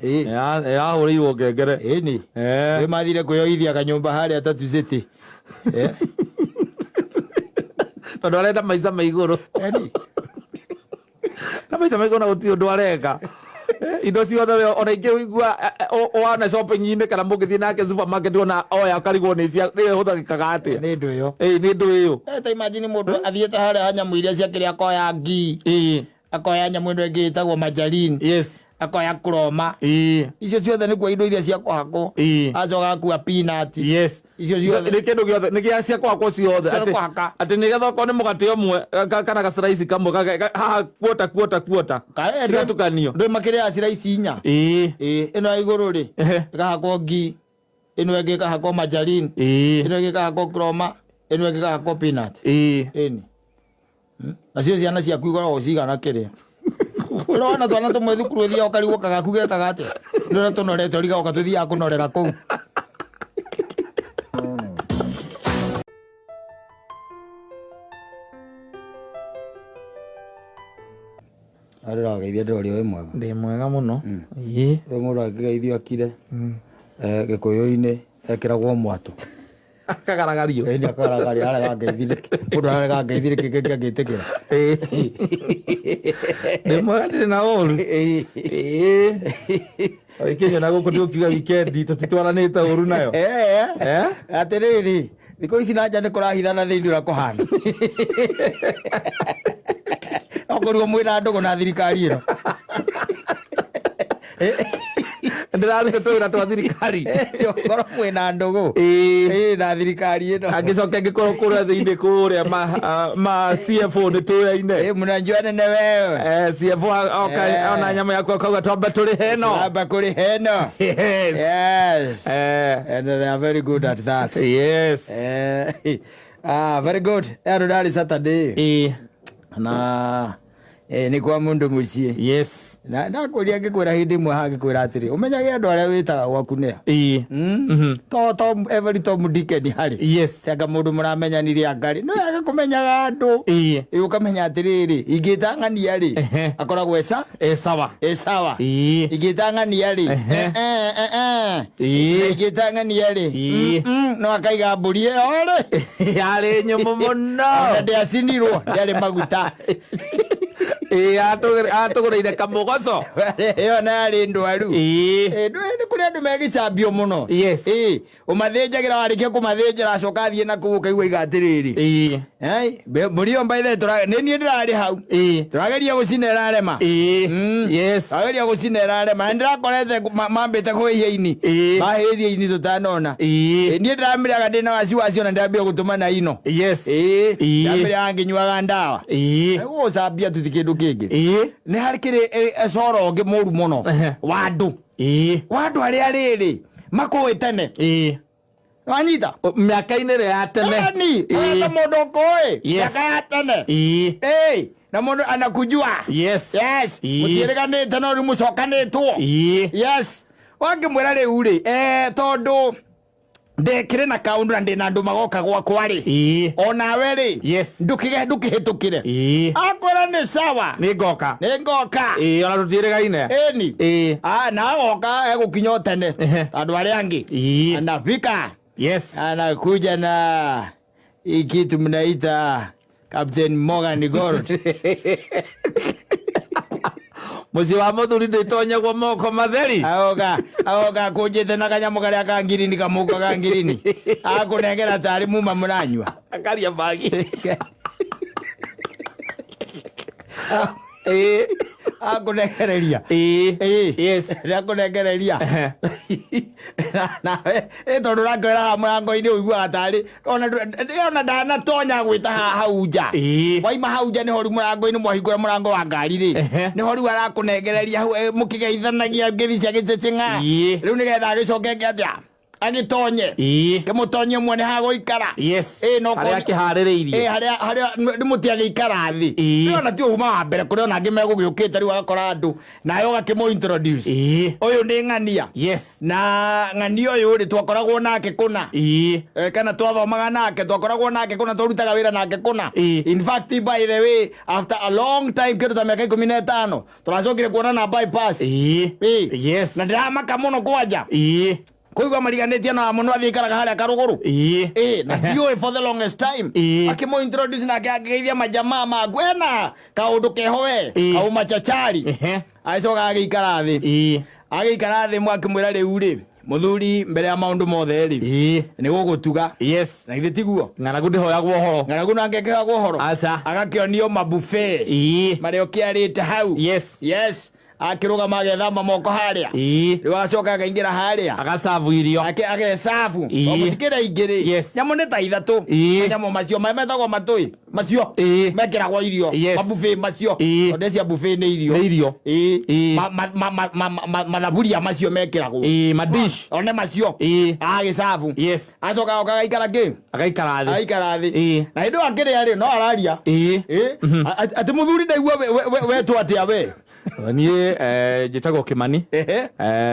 Ĩĩ. Yahũrĩirwo ngengere. Ĩni. Ĩ mathire kwĩyoithia kanyũmba harĩa Tatu City. Tondũ arenda maica ma igũrũ. Ĩni. Na maica ma igũrũ na gũtirĩ ũndũ areka. Indo ciothe we ona ingĩ ũigua, wana shopping-inĩ kana mũngĩthiĩ nake supermarket ona oya ũkarigwo nĩ cia, nĩ ĩhũthagĩkaga atĩa? Nĩ ndũ ĩyo. Ĩĩ, nĩ ndũ ĩyo. Ta imagine mũndũ athiĩte harĩa nyamũ iria cia kĩrĩa akoya ngi. Akoya nyamũ ĩno ĩngĩ ĩtagwo margarine. Yes. Akoya kroma. Icio ciothe nĩ kuoya indo iria cia kũhakwo. Acoka akua peanut. Yes. Icio ciothe. Nĩ kĩndũ gĩothe, nĩ gĩa cia kũhakwo ciothe. Cia kũhaka. Atĩ nĩgetha okorwo nĩ mũgate ũmwe, kana ga slice kamwe, haha quarter, quarter, quarter. Cigatukanio. Ndũĩ makĩrĩaga slice inya? Ĩĩ, ĩno ya igũrũ rĩ, ĩkahakwo ngi, ĩno ĩngĩ ĩkahakwo margarine, ĩno ĩngĩ ĩkahakwo kroma, ĩno ĩngĩ ĩkahakwo peanut. Ĩni. Nacio ciana ciaku ikoragwo cigana kĩrĩa. Ũrona twana tũmwe thukuru ũthiaga ũkarigwo kagaku gekaga atĩa? Nĩ ũrĩa tũnorete ũrigagwo katũthiaga kũnorera kũu. Arĩ ũrageithia ndĩroria wĩ mwega. Ndĩ mwega mũno. Ĩĩ. Rĩu mũndũ angĩgeithio akire, Gĩkũyũ-inĩ ekĩragwo mwatũ. Akagaragario. Ĩĩ, nĩ akagaragario, arega ngeithi nĩkĩ? Mũndũ arega ngeithi nĩkĩ kĩngĩ angĩtĩkĩra? Ĩĩ. Ndĩ mwega ndirĩ na ũru. Ĩĩ. Ĩĩ. Ũgĩkinya na gũkũ ndũkiuga weekend tũtitwaranĩte ũru nayo. Atĩrĩrĩ, thikũ ici na nja nĩ kũrahithana thĩinĩ ũrĩa kũhana. Okorwo mwĩna ndũgũ na thirikari ĩno. Ndĩraruta tũwĩra twa thirikari. Ũkorwo mwĩna ndũgũ. Ĩĩ. Ĩĩ, na thirikari ĩno. Angĩcoka angĩkorwo kũrĩa thĩinĩ kũrĩa ma CFO nĩ tũyaine. Ĩĩ, mnajua nene wewe. CFO oka ona nyama yaku akauga twambe tũrĩhe ĩno. Twamba kũrĩha ĩno. Yes. Yes. And they are very good at that. Yes. Very good. Andũ ndarĩ Saturday. Ĩĩ. Na nĩ kwa mũndũ mũciĩ. Yes. Na ndakũria ngĩkwĩra hĩndĩ ĩmwe haha ngĩkwĩra atĩrĩ, ũmenyage andũ arĩa wĩtaga gwaku nĩa. Ĩĩ. To Tom, every Tom Dick and Harry. Yes. Tianga mũndũ mũramenyanire angarĩ. No yage kũmenyaga andũ. Ĩĩ. Ĩ, ũkamenya atĩrĩrĩ, ingĩta ng'ania rĩ, akoragwo eca? Sawa. Ĩ sawa. Ĩĩ. Ingĩta ng'ania rĩ, Ĩĩ. Ingĩta ng'ania rĩ, Ĩĩ. No akaiga mbũri ĩyo rĩ. Yarĩ nyũmũ mũno. Ona ndĩacinirwo, ndĩarĩ maguta. Ĩĩ, atũgũrĩire kamũgoco. Ĩyo na yarĩ ndwaru. Ĩĩ. Ĩ, nĩ kũrĩ andũ megĩcambio mũno. Yes. Ĩ, ũmathĩnjagĩra warĩkia kũmathĩnjĩra acoka athiĩ na kũu ũkaigua iga atĩrĩrĩ. Ĩĩ. Ai, mbũri ĩyo by the way, nĩ niĩ ndĩrarĩ hau. Ĩĩ. Tũrageria gũcina ĩrarema. Ĩĩ. Yes. Tũrageria gũcina ĩrarema. Na nĩndĩrakorete mambĩte kũhĩhia ini. Ĩĩ. Mahĩhia ini tũtanona. Ĩĩ. Ĩ, niĩ ndĩramĩrĩaga ndĩna waciwaci ona ndĩrambia gũtũma na ino. Yes. Ĩĩ. Ĩĩ. Ndĩramĩrĩaga ngĩnyuaga ndawa. Ĩĩ. Gũcambia tu ti kĩndũ kĩngĩ. Ĩĩ. Nĩ harĩ kĩrĩ, coro ũngĩ mũru mũno. Wa andũ. Ĩĩ. Wa andũ arĩa rĩrĩ makũĩ tene. Ĩĩ. Wanyita? Mĩaka-inĩ ĩrĩa ya tene. Yaani, Ĩĩ. ũreta mũndũ ũkũĩ. Yes. Mĩaka ya tene. Ĩĩ. Ĩĩ. Na mũndũ anakujua. Yes. Yes. Ĩĩ. Mũtiĩrĩganĩte no rĩu mũcokanĩtwo. Ĩĩ. Yes. Wangĩmwĩra rĩu rĩ, tondũ ndekĩrĩ na kaũndũ na ndĩna andũ magoka gwakwa rĩ. Ĩĩ. Onawe rĩ. Yes. Ndũkĩhĩtũkĩre. Ĩĩ. Akwĩra nĩ sawa. Nĩ ngoka. Nĩ ngoka. Ĩĩ, ona tũtiĩrĩgaine. Ĩni. Ĩĩ. Na agoka egũkinya o tene. Andũ arĩa angĩ. Ĩĩ. Anafika. Yes. Anakuja na hii kitu mnaita Captain Morgan Gold. Mũciĩ wa mũthuri ndĩtonyagwo moko matheri. Agoka akũnjĩte na kanyamũ karĩa ka ngirini, kamũhuko ka ngirini. Akũnengera tarĩ muma mũranyua. Akaria bagi. Ĩĩ. Akũnengereria. Ĩĩ. Ĩĩ. Yes. Nĩakũnengereria. Nawe, tondũ ũrakwĩra haha mũrango-inĩ ũiguaga tarĩ, ona ndanatonya gwĩta hau nja. Ĩĩ. Waima hau nja nĩho rĩu mũrango-inĩ mwahingũra mũrango wa ngari rĩ. Nĩho rĩu arakũnengereria hau, mũkĩgeithanagia ngeithi cia gĩcĩcĩng'a. Ĩĩ. Rĩu nĩgetha agĩcoke eke atĩa? Agĩtonye. Ĩĩ. Kĩmũtonye muone ha gũikara. Yes. Ĩĩ, no Harĩa konye- akĩharĩrĩirie. Ĩĩ, harĩa nĩ mũtĩ agĩikara thĩ. Ĩĩ. Rĩu ona ti ũma wa mbere, kũrĩ ona angĩ megũgĩũkĩte rĩu agakora andũ, nawe ũgakĩmũ introduce. Ĩĩ. Ũyũ nĩ ng'ania. Yes. Na ng'ania ũyũ rĩ, twakoragwo nake kũna. Ĩĩ. Kana twathomaga nake, twakoragwo nake kũna, twarutaga wĩra nake kũna. Ĩĩ. In fact, by the way, after a long time, kĩndũ ta mĩaka 15, tũracokire kuonana bypass. Ĩĩ. Ĩĩ. Yes. Na ndĩramaka mũno kwanja. Ĩĩ. Kũigua mariganĩtie na mũno athiĩ ikaraga harĩa karũgũrũ. Ĩĩ. Ĩĩ, na ndiũĩ for the longest time. Ĩĩ. Akĩmũ introduce nake akĩgeithia majamaa maku. Ena kaũndũ keho we, Ĩĩ. kau machachari. Agĩcoka agĩikara thĩ. Ĩĩ. Agĩikara thĩ mwakĩmwĩra rĩu rĩ, mũthuri mbere ya maũndũ mothe rĩ. Ĩĩ. Nĩ gũgũtuga. Yes. Na githĩ tiguo? Ng'aragu ndĩhoyagwo ũhoro. Ng'aragu nake akĩhoyagwo ũhoro. Aca. Agakĩonio mabuffet. Ĩĩ. Marĩa ũkĩarĩte hau. Yes. Yes. Akĩrũgama agethamba moko harĩa. Ĩĩ. Rĩu acoka akaingĩra harĩa. Agacabu irio. Agecabu. Ĩĩ. Tondũ mũtikĩrĩ aingĩ rĩ. Yes. Nyamũ nĩ ta ithatũ. Ĩĩ. Manyamũ macio metagwo matũĩ. Macio. Ĩĩ. Mekĩragwo irio. Yes. Mabuffet macio. Ĩĩ. Tondũ cia buffet nĩ irio. Nĩ irio. Ĩĩ. Ĩĩ. Mathaburia macio mekĩragwo. Ĩĩ, madish. One macio. Ĩĩ. Agĩcabu. Yes. Acoka agoka agaikara kĩ? Agaikara thĩ. Agaikara thĩ. Ĩĩ. Na hĩndĩ ĩyo akĩrĩa rĩ, no araria. Ĩĩ. Ĩĩ. Atĩ mũthuri ndaigua wetwo atĩa we? Niĩ, njĩtagwo Kĩmani. Ehe.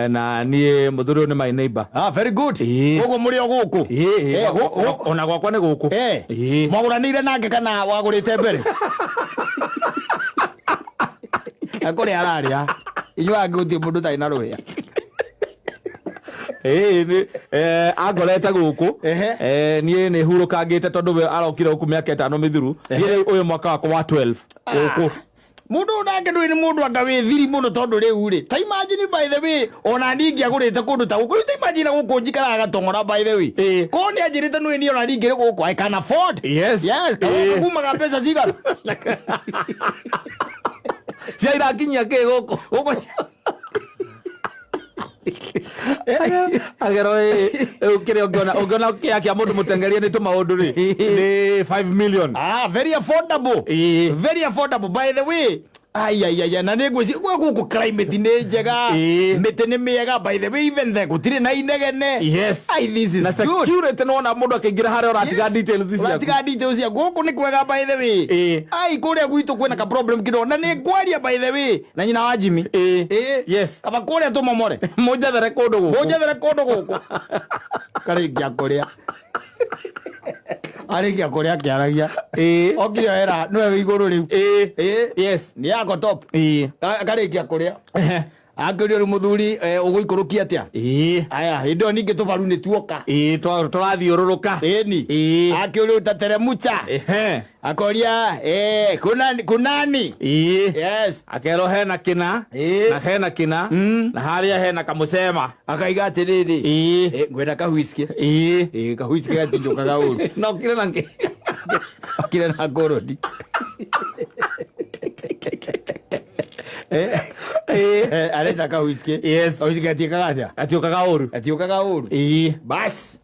Na niĩ mũthuri ũyũ nĩ my neighbor. Ah, very good. Ĩĩ. Koguo mũrĩ o gũkũ? Ĩĩ, ĩĩ. Ona gwakwa nĩ gũkũ. Ĩĩ. Mwagũranĩire nake kana wagũrĩte mbere? Kũrĩa ararĩa. Inyuĩ angĩ gũtirĩ mũndũ ũtarĩ na rũhĩa. Ĩĩ, nĩ, angorete gũkũ. Ehe. Niĩ nĩ hurũkangĩte tondũ we arokire gũkũ mĩaka 5 mĩthiru. Niĩ rĩu ũyũ mwaka wakwa wa 12 gũkũ. Mũndũ ũyũ nake ndũĩ nĩ mũndũ anga wĩ thiri mũno tondũ rĩu rĩ, ta imagine by the way, ona niĩ ingĩagũrĩte kũndũ ta gũkũ, rĩu ta imagine gũkũ njikaraga Gatong'ora by the way. Ĩĩ. Korwo nĩ anjĩrĩte nĩ niĩ ona niĩ ingĩrĩ gũkũ, I can afford. Yes. Yes, kana Ĩĩ. gũkũ kumaga mbeca cigana? Cia irakinyia kĩ gũkũ? Gũkũ Agero rĩu kĩrĩa ũngĩona ũngĩona kĩa kĩa mũndũ mũtengerie nĩ tũmaũndũ rĩ nĩ 5 million. Ah, very affordable. Ĩĩ. Very affordable, by the way. Ai ai ai, na nĩ ngwĩci gũkũ climate nĩ njega. Ĩĩ. Mĩtĩ nĩ mĩega, by the way, even the gũtirĩ na inegene. Yes. Ai, this is Na good. security nĩwona mũndũ akĩingĩra harĩa ũratiga Yes. details ciaku. Ũratiga details ciaku. Gũkũ nĩ kwega, by the way. Ĩĩ. Ai, kũrĩa gwitũ kwĩna ka problem kidogo na nĩ ngwaria, by the way, na nyina wa Jimmy. Ĩĩ. Ĩĩ. Yes. Kaba kũrĩa tũmomore. Mũnjethere kũndũ gũkũ. Mũnjethere kũndũ gũkũ. Karĩkia kũrĩa, arĩkia kũrĩa akĩaragia. Ĩĩ. Okire era nĩwe wĩ igũrũ rĩu. Ĩĩ. Ĩĩ. Yes. Nĩ yako top. Ĩĩ. Akarĩkia kũrĩa akĩũria rĩu mũthuri, ũgũikũrũkia atĩa? Ĩĩ. Aya, hĩndĩ ĩyo ningĩ tũbaru nĩ tuoka. Ĩĩ, tũrathiũrũrũka. Ĩni. Ĩĩ. Akĩũria utateremucha. Ehe. Akoria kunani kunani. Ĩĩ. Yes. Akerwo hena kĩna. Ĩĩ. Na hena kĩna na harĩa hena kamũcema. Akaiga atĩrĩrĩ, Ĩĩ. ngwenda kahuiski. Ĩĩ. Kahuiski gatinjũkaga ũru. No kire na ngĩ. Okire na ngũrũndi. Arenda kahuiski. Yes. Kahuiski gatiĩkaga atĩa? Gatiũkaga ũru. Gatiũkaga ũru. Ĩĩ. Bas,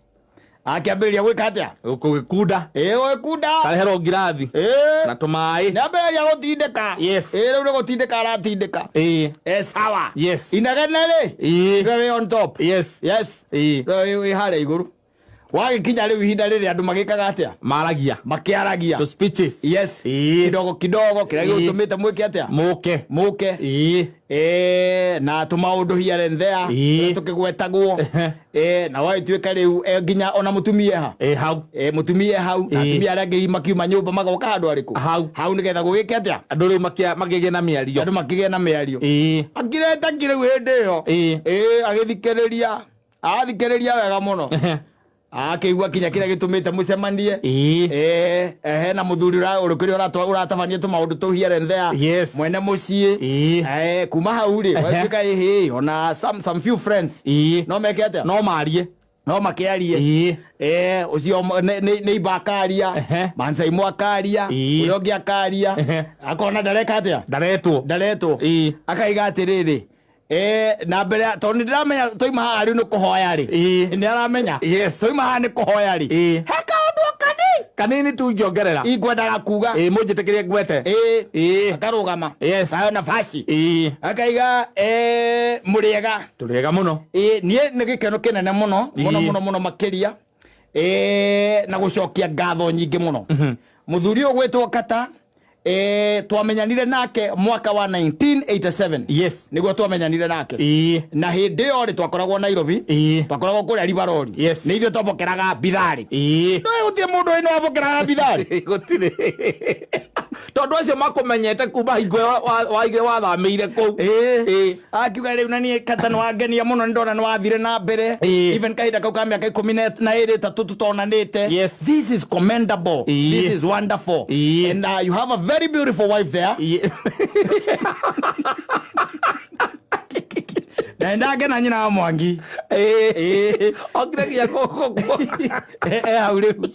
akĩambĩrĩria gwĩka atĩa? Gũgĩkunda. Ĩĩ, gwĩkunda. Kareherwo ngirathi Ĩĩ. na tũmaĩ. Nĩambĩrĩria gũtindĩka. Yes. Ĩĩ, rĩu nĩ gũtindĩka aratindĩka. Ĩĩ. Sawa. Yes. Inegene rĩ, Ĩĩ. nĩwe wĩ on top. Yes. Yes. Ĩĩ. Nĩwe wĩ harĩa igũrũ. Wagĩkinya rĩu ihinda rĩrĩ andũ magĩkaga atĩa? Maragia. Makĩaragia. Tũ speeches. Yes. Ĩĩ. Kidogo kidogo kĩrĩa Ĩĩ. gĩgũtũmĩte mwĩke atĩa? Mũke. Mũke. Ĩĩ. Na tũmaũndũ here and there. Ĩĩ. Tũkĩgwetagwo. Na wagĩtuĩka rĩu nginya ona mũtumia ha. Ĩĩ, hau. Mũtumia hau na Ĩĩ. atumia arĩa angĩ makiuma nyũmba magoka handũ arĩkũ? Hau. Hau nĩgetha gũgĩke atĩa? Andũ rĩu makĩgĩa na mĩario. Andũ makĩgĩa na mĩario. Ĩĩ. Akireta rĩu hĩndĩ ĩyo. Ĩĩ. Ĩĩ, agĩthikĩrĩria, athikĩrĩria wega mũno, akĩigua kinya kĩrĩa gĩtũmĩte mũcemanie. Ĩĩ. Hena mũthuri ũrĩkũrĩa ũratabania tũmaũndũ tũu here and there. Yes. Mwene mũciĩ. Ĩĩ. Kuma hau rĩ, watuĩka ĩhĩ ona some few friends. Ĩĩ. No meke atĩa? No marie. No makĩarie. Ĩĩ. Ũcio nĩ iba akaria. Mansaimo akaria. Ĩĩ. Ũrĩa ũngĩ akaria. Akona ndareka atĩa? Ndaretwo. Ndaretwo. Ĩĩ. Akaiga atĩrĩrĩ, na mbere tondũ nĩ ndĩramenya twaima haha rĩu nĩ kũhoya rĩ. Ĩĩ. Nĩ aramenya. Yes. Twaima haha nĩ kũhoya rĩ. Ĩĩ. He kaũndũ o kanini Kanini tu ingĩongerera. Ingwendaga kuga. Ĩĩ, mũnjĩtĩkĩrie ngwete. Ĩĩ. Ĩĩ. Akarũgama. Yes. Kayo nafasi. Ĩĩ. Akaiga, mũrĩega? Tũrĩega mũno. Ĩĩ, niĩ nĩ gĩkeno kĩnene mũno mũno Ĩĩ. mũno mũno makĩria, na gũcokia ngatho nyingĩ mũno mũthuri ũyũ gwĩtwo Kata. Twamenyanire nake mwaka wa 1987. Yes. Nĩguo twamenyanire nake. Ĩĩ. Na hĩndĩ ĩyo rĩ, twakoragwo Nairobi. Ĩĩ. Twakoragwo kũrĩa Rivarori. Yes. Nĩ ithuĩ twamũkĩraga bitharĩ. Ĩĩ. Ndũĩ gũtirĩ mũndũ ĩno wamũkĩraga bitharĩ. Gũtirĩ, tondũ acio makũmenyete kuma hingo ĩyo wathamĩire kũu. Ĩĩ. Ĩĩ. Akiuga rĩu na niĩ Kata nĩ wangenia mũno, nĩ ndona nĩ wathire na mbere. Ĩĩ. Even kahinda kau ka mĩaka 12 3 tũtonanĩte. Yes. This is commendable. Ĩĩ. This is wonderful. Ĩĩ. And you have a very beautiful wife there. Ĩĩ. Na ndangena nyina wa Mwangi. Ĩĩ. Ĩĩ. Okire nginya kũu. Hau rĩu.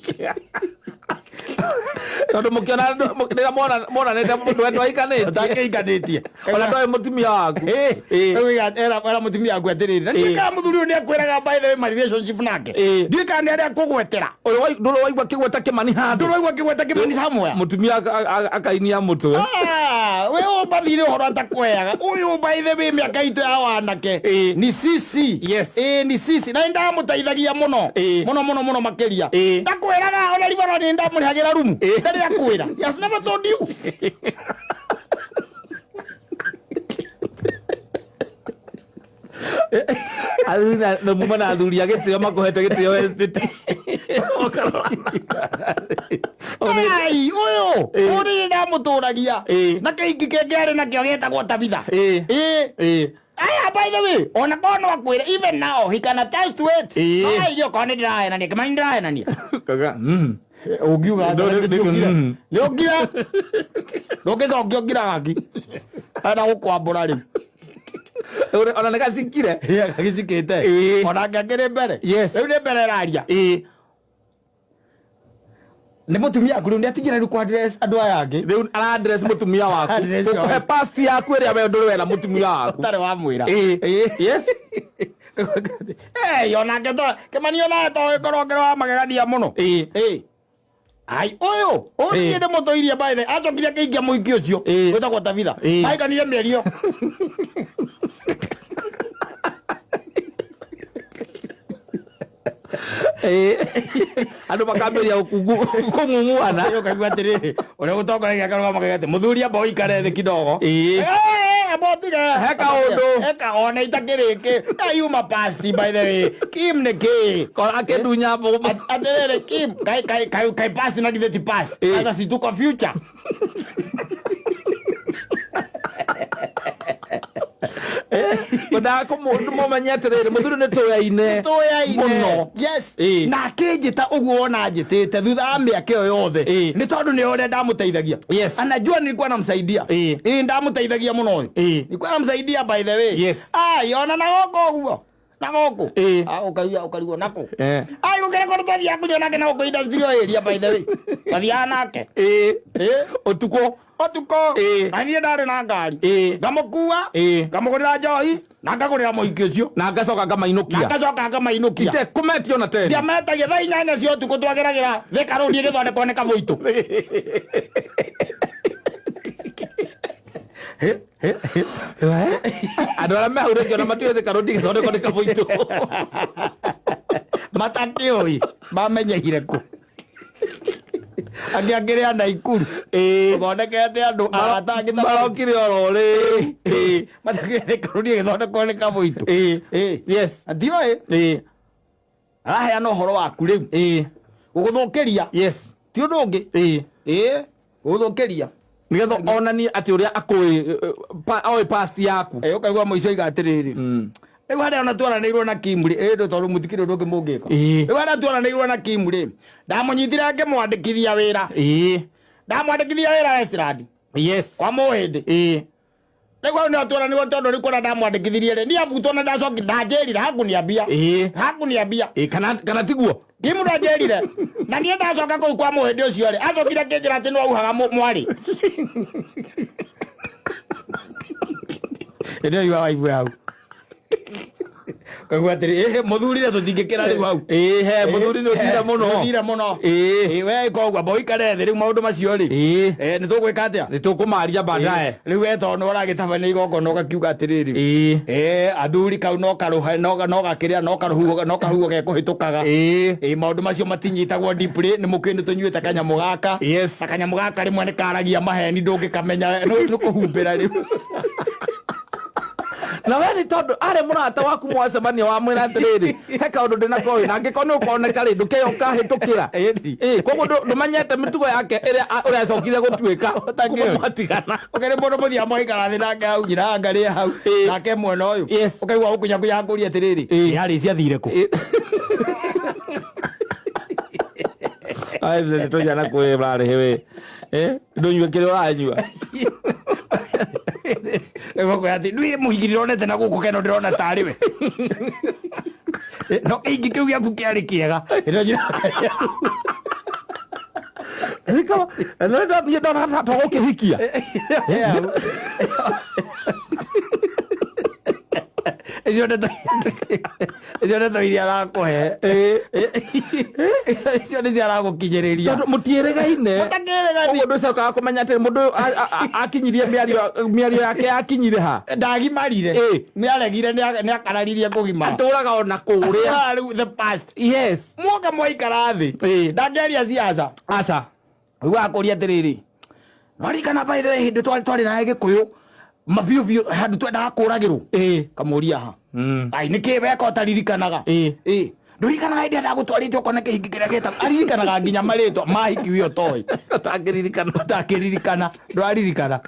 Tondũ mũkĩona rĩrĩa monanĩte mũndũ ndwaikanĩtie. Ũtakĩikanĩtie. Ona ndwarĩ mũtumia waku. Ĩĩ. Era mũtumia waku atĩrĩrĩ, na ndiũĩ kana mũthuri ũyũ nĩ akwĩraga, by the way, my relationship nake. Ĩĩ. Ndiũĩ kana nĩ arĩa akũgwetera. Ndũrĩ waigua kĩgweta Kĩmani handũ? Ndũraigua kĩgweta Kĩmani somewhere? Mũtumia akainia mũtwe. Ah, we ũmbathire ũhoro atakweaga ũyũ, by the way, mĩaka itũ ya wanake. Ĩĩ. Ni sisi. Yes. Ĩĩ, ni sisi na nĩndamũteithagia mũno. Ĩĩ. Mũno mũno mũno makĩria. Ĩĩ. Ndakwĩraga ona ribara nĩ ndamũrĩhagĩra rumu. Ĩĩ. Ndarĩ akwĩra. He has never told you. Athuri na muma na athuri a gĩtĩo makũhete gĩtĩo estate. Ai, ũyũ Ĩĩ. ũyũ nĩ ndamũtũragia. Ĩĩ. Na kĩingĩ kĩngĩ arĩ nakĩo gĩtagwo Tabitha. Ĩĩ. Ĩĩ. Ĩĩ. Aya, by the way, ona korwo no akwĩre, even now he can attest to it. Ĩĩ. No aige okorwo nĩ ndĩrahenania, Kĩmani, ndĩrahenania? Kaga. Ũngiuga Ndũ- nĩ- nĩ ũngira ndũngĩcokia ũngiraga ngi ena gũkwambũra rĩu. Ona nĩ gacikire. Gagĩcikĩte. Ĩĩ. Onake akĩrĩ mbere. Yes. Rĩu nĩ mbere ĩraria. Ĩĩ. Nĩ mũtumia waku rĩu nĩ atigire rĩu kũ-address andũ aya angĩ. Rĩu ara-address mũtumia waku. Address your Ũkũhe wife. past yaku ĩrĩa we ndũrĩ wera mũtumia waku. Ũtarĩ wamwĩra. Ĩĩ. Ĩĩ. Yes. Eh, onake to Kĩmani onawe to gĩkorwo kĩrĩ wa magegania mũno. Ĩĩ. Ĩĩ. Ai, ũyũ ũyũ Ĩĩ. niĩ ndĩmũtũirie by the way, acokire akĩingia mũhiki ũcio Ĩĩ. wĩtagwo Tabitha. Ĩĩ. Mahikanire mĩeri ĩyo. Ĩĩ. Andũ makambĩrĩria kũng'ung'uana. Ũkaigua atĩrĩrĩ, ũrĩa ũtongoragia akarũgama akauga atĩ mũthuri amba ũikare thĩ kidogo. Ĩĩ. Eh, amba ũtige. He kaũndũ. He ka ona itakĩrĩ kĩ. Yuma past by the way. Kim nĩ kĩ? Ko- akĩndunya mbũgũ. Atĩrĩrĩ Kim, kai kai kai kai past na githĩ ti past. Ĩĩ. Sasa si tuko future. Ngwendaga mũmenye atĩrĩrĩ mũthuri nĩ tũyaine Tũyaine. mũno. Yes. Ĩĩ. Na akĩnjĩta ũguo wona anjĩtĩte thutha wa mĩaka ĩyo yothe. Ĩĩ. Nĩ tondũ nĩ ũrĩa ndamũteithagia. Yes. Anajua nilikuwa namsaidia. Ĩĩ. Ĩĩ ndamũteithagia mũno ũyũ. Ĩĩ. Nilikuwa namsaidia by the way. Yes. Ai ona na gũkũ ũguo. Na gũkũ. Ĩĩ. Ah, ũkaigua ũkarigwo nakũ. Eh. Ai gũkĩrĩ kũndũ twathiaga kũnyua nake na gũkũ industrial area by the way. Twathiaga nake. Ĩĩ. Ĩĩ. Ũtukũ. Ũtukũ. Ĩĩ. Na niĩ ndarĩ na ngari. Ĩĩ. Ngamũkua. Ĩĩ. Ngamũgũrĩra njohi na ngagũrĩra mũhiki ũcio. Na ngacoka Na ngamainũkia. ngacoka ngamainũkia. Itekũmetio na teni. Ndiametagia thaa 8 cia ũtukũ twageragĩra Thika Road ĩgĩthondekwo nĩ Kabũitũ. Andũ arĩa me hau rĩngĩ ona matiũĩ Thika Road ĩgĩthondekwo nĩ Kabũitũ. Matakĩũĩ mamenyeire kũ. Angĩ akĩrĩ a Naikuru. Ĩĩ. Ũthondekete andũ arata angĩ ta Marokire oro rĩ. Ĩĩ. Matakĩũĩ Thika Road ĩgĩthondekwo nĩ Kabũitũ. Ĩĩ. Ĩĩ. Yes. Ndiũĩ Ĩĩ. araheana ũhoro waku rĩu. Ĩĩ. Gũgũthũkĩria. Yes. Ti ũndũ ũngĩ. Ĩĩ. Ĩĩ. Gũgũthũkĩria. Nĩgetha onanie atĩ ũrĩa akũĩ oĩ past yaku. Ĩ ũkaigua mũico oiga atĩrĩrĩ. Rĩu harĩa ona twaranĩirwo na Kim rĩ, ĩ tondũ mũtikĩrĩ ũndũ ũngĩ mũngĩka. Ĩĩ. Rĩu harĩa twaranĩirwo na Kim rĩ, ndamũnyitire ngĩmwandĩkithia wĩra. Ĩĩ. Ndamwandĩkithia wĩra Westland Yes. kwa Mũhĩndĩ. Ĩĩ. Rĩu hau nĩho twaranĩirwo tondũ rĩu kũrĩa ndamwandĩkithirie rĩ, niĩ abutwo na ndacoki ndanjĩrire hakuniambia. Ĩĩ. Hakuniambia. Ĩĩ kana kana tiguo. Kim ndanjĩrire. Na niĩ ndacoka kũu kwa Mũhĩndĩ ũcio rĩ, acokire akĩnjĩra atĩ nĩwauhaga mwarĩ. Ĩndĩ ĩyo waibu hau. Kaigua atĩrĩ, ĩhĩ mũthuri rĩ tũtingĩkĩra rĩu hau. Ĩĩ he mũthuri nĩ ũthire mũno. Ũthire mũno. Ĩĩ. Ĩĩ we ĩka ũguo amba ũikare thĩ rĩu maũndũ macio rĩ. Ĩĩ. Eh, nĩ tũgwĩka atĩa? Nĩ tũkũmaria baadaye. Rĩu we tondũ nĩ ũragĩtabania igongona ũgakiuga atĩrĩrĩ. Ĩĩ. Eh, athuri kau no karũhe no no gakĩrĩa no karũhuho no kahuho gekũhĩtũkaga. Ĩĩ. Ĩĩ maũndũ macio matinyitagwo deeply nĩ mũkĩũĩ nĩ tũnyuĩte kanyamũ gaka. Yes. Na kanyamũ gaka rĩmwe nĩ karagia maheni ndũngĩkamenya nĩ kũhumbĩra rĩu. Na we nĩ tondũ arĩ mũrata waku mwacemania wamwĩra atĩrĩrĩ he kaũndũ ndĩ nako ĩ na angĩkorwo nĩ ũkoneka rĩ ndũkeyo ũkahĩtũkĩra. Ĩni. Ĩĩ koguo ndũmenyete mĩtugo yake ĩrĩa ũrĩa acokire gũtuĩka kuma mwatigana. Ũkĩrĩ mũndũ mũthiaga mũgaikara thĩ nake hau nyina angarĩa hau Ĩĩ. nake mwena ũyũ. Yes. Ũkaigua gũkunyakunya akũria atĩrĩrĩ. Ĩĩ. Ĩ harĩ ciathire kũ? Ai nĩ tũciana kwĩ ũrarĩhe we. Eh ndũnyue kĩrĩa ũranyua. Rĩu ũkoya atĩ niĩ mũhiki ndĩronete na gũkũ keno ndĩrona tarĩ we. No kĩhingi kĩu gĩaku kĩarĩ kĩega. Ĩno nyina angarĩa. Nĩko niĩ ndona ta tũgũkĩhikia. Icio ndeto icio ndeto iria arakũhe icio nĩcio aragũkinyĩrĩria. Tondũ mũtiĩrĩgaine. Mũtakĩrĩgani. Ũguo ndũcokaga kũmenya atĩ mũndũ ũyũ akinyirie mĩario mĩario yake yakinyire ha. Ndagimarire. Ĩĩ. Nĩaregire nĩakararirie kũgimara. Atũraga ona kũrĩa. Ah, rĩu the past. Yes. Mwoka mwaikara thĩ. Ĩĩ. Ndangĩaria siasa. Aca. Rĩu akũria atĩrĩrĩ. Nĩwaririkana by the way hĩndĩ twarĩ twarĩ nawe Gĩkũyũ mabiũ biũ handũ twendaga kũragĩrwo. Ĩĩ. Kamũria ha. Ai nĩkĩ weka ũtaririkanaga. Ĩĩ. Ĩĩ. Ndũririkanaga hĩndĩ ĩrĩa ndagũtwarĩte ũkone kĩhingi kĩrĩa gĩtagwo. Aririkanaga nginya marĩtwa ma hiki ũyũ ũtoĩ. Ũtangĩririkana. Ũtangĩririkana. Ndũraririkana.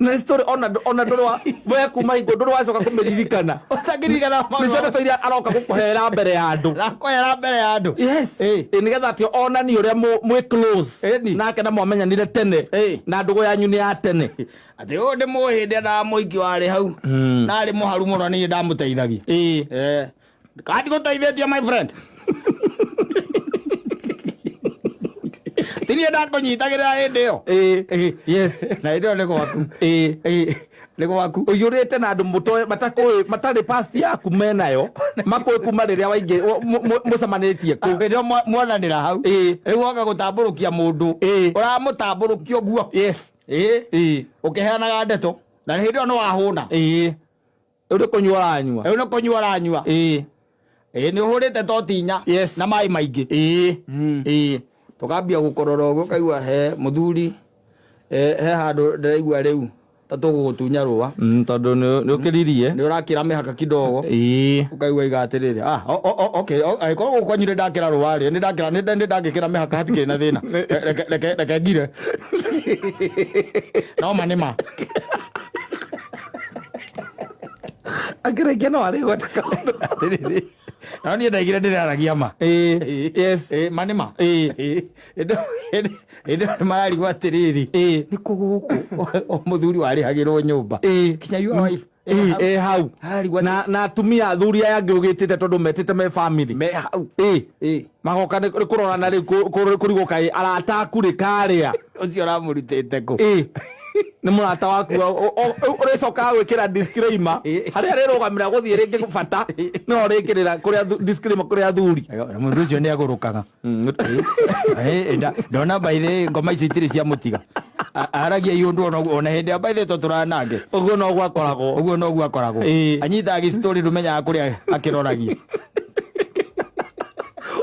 Na story ona ona ndũrĩ wa we kuma hingo ndũrĩ wacoka kũmĩririkana. Ũtangĩririkana Nĩcio ndeto iria aroka gũkũhera mbere ya andũ. Rakwera mbere ya andũ. Yes. Ĩĩ. Ĩ nĩgetha atĩ onanie ũrĩa mwĩ close. Ĩni. Nake na mwamenyanire tene. Ĩĩ. Na ndũgũ yanyu nĩ ya tene. Atĩ ũyũ ndĩ mũhĩndĩ na mũiki warĩ hau. Na arĩ mũharu mũno niĩ ndamũteithagia. Ĩĩ. Eh. Kandi gũteithĩtie my friend. Ti niĩ ndakũnyitagĩrĩra hĩndĩ ĩyo. Ĩĩ. Yes. Na hĩndĩ ĩyo nĩ gwaku. Ĩĩ. Ĩĩ, nĩ gwaku. Ũiyũrĩte na andũ mũtoĩ matakũĩ matarĩ past yaku menayo makũĩ kuma rĩrĩa waingĩ mũcemanĩtie kũu. Hĩndĩ ĩyo muonanĩra hau. Ĩĩ. Rĩu woka gũtambũrũkia mũndũ. Ĩĩ. Ũramũtambũrũkia ũguo. Yes. Ĩĩ. Ĩĩ. Ũkĩheanaga ndeto. Na hĩndĩ ĩyo nĩ wahũna. Ĩĩ. Rĩu nĩ kũnyua ũranyua. Rĩu nĩ kũnyua ũranyua. Ĩĩ. Ĩĩ nĩ ũhũrĩte toti inya. Yes. Na maĩ maingĩ. Ĩĩ. Ĩĩ. Tũkambia gũkorora ũguo ũkaigua he mũthuri he handũ ndĩraigua rĩu ta tũgũgũtunya rũa. Tondũ nĩ ũkĩririe. Nĩ ũrakĩra mĩhaka kidogo. Ĩĩ. Ũkaigua iga atĩrĩrĩ, ah, okay, angĩkorwo gũkũ kwanyu nĩ ndakĩra rũa rĩ, nĩ ndakĩra nĩ ndangĩkĩra mĩhaka hatikĩrĩ na thĩna. Reke ngire. No ma nĩ ma. Akĩrĩkia no arĩgweta kaũndũ. Atĩrĩrĩ. No niĩ ndaigire ndĩraragia ma. Ĩĩ. Yes. Ĩĩ, ma nĩ ma. Ĩĩ. Ĩĩ. Hĩndĩ ĩyo nĩ mararigwo atĩrĩrĩ, Ĩĩ. nĩ kũ gũkũ mũthuri warĩhagĩrwo nyũmba. Ĩĩ. Kinya your wife. Ĩĩ, ĩ hau. Ararigwo Na atumia athuri aya angĩ ũgĩtĩte tondũ metĩte me family. Me hau. Ĩĩ. Ĩĩ. Magoka nĩ kũrorana rĩu kũrigwo kaĩ arata aku rĩ karĩa. Ũcio ũramũrutĩte kũ? Ĩĩ. Nĩ mũrata waku ũrĩcokaga gwĩkĩra disclaimer harĩa arĩrũgamĩra gũthiĩ rĩngĩ bata no ũrĩkĩrĩra kũrĩa disclaimer kũrĩ athuri. Mũndũ ũcio nĩ agũrũkaga. Ndona by the ngoma icio itirĩ cia mũtiga. Aragia iũndũ ona hĩndĩ ya by the to tũranange. Ũguo noguo akoragwo. Ũguo noguo akoragwo. Anyitaga gĩcitorĩ ndũmenyaga kũrĩa akĩroragia.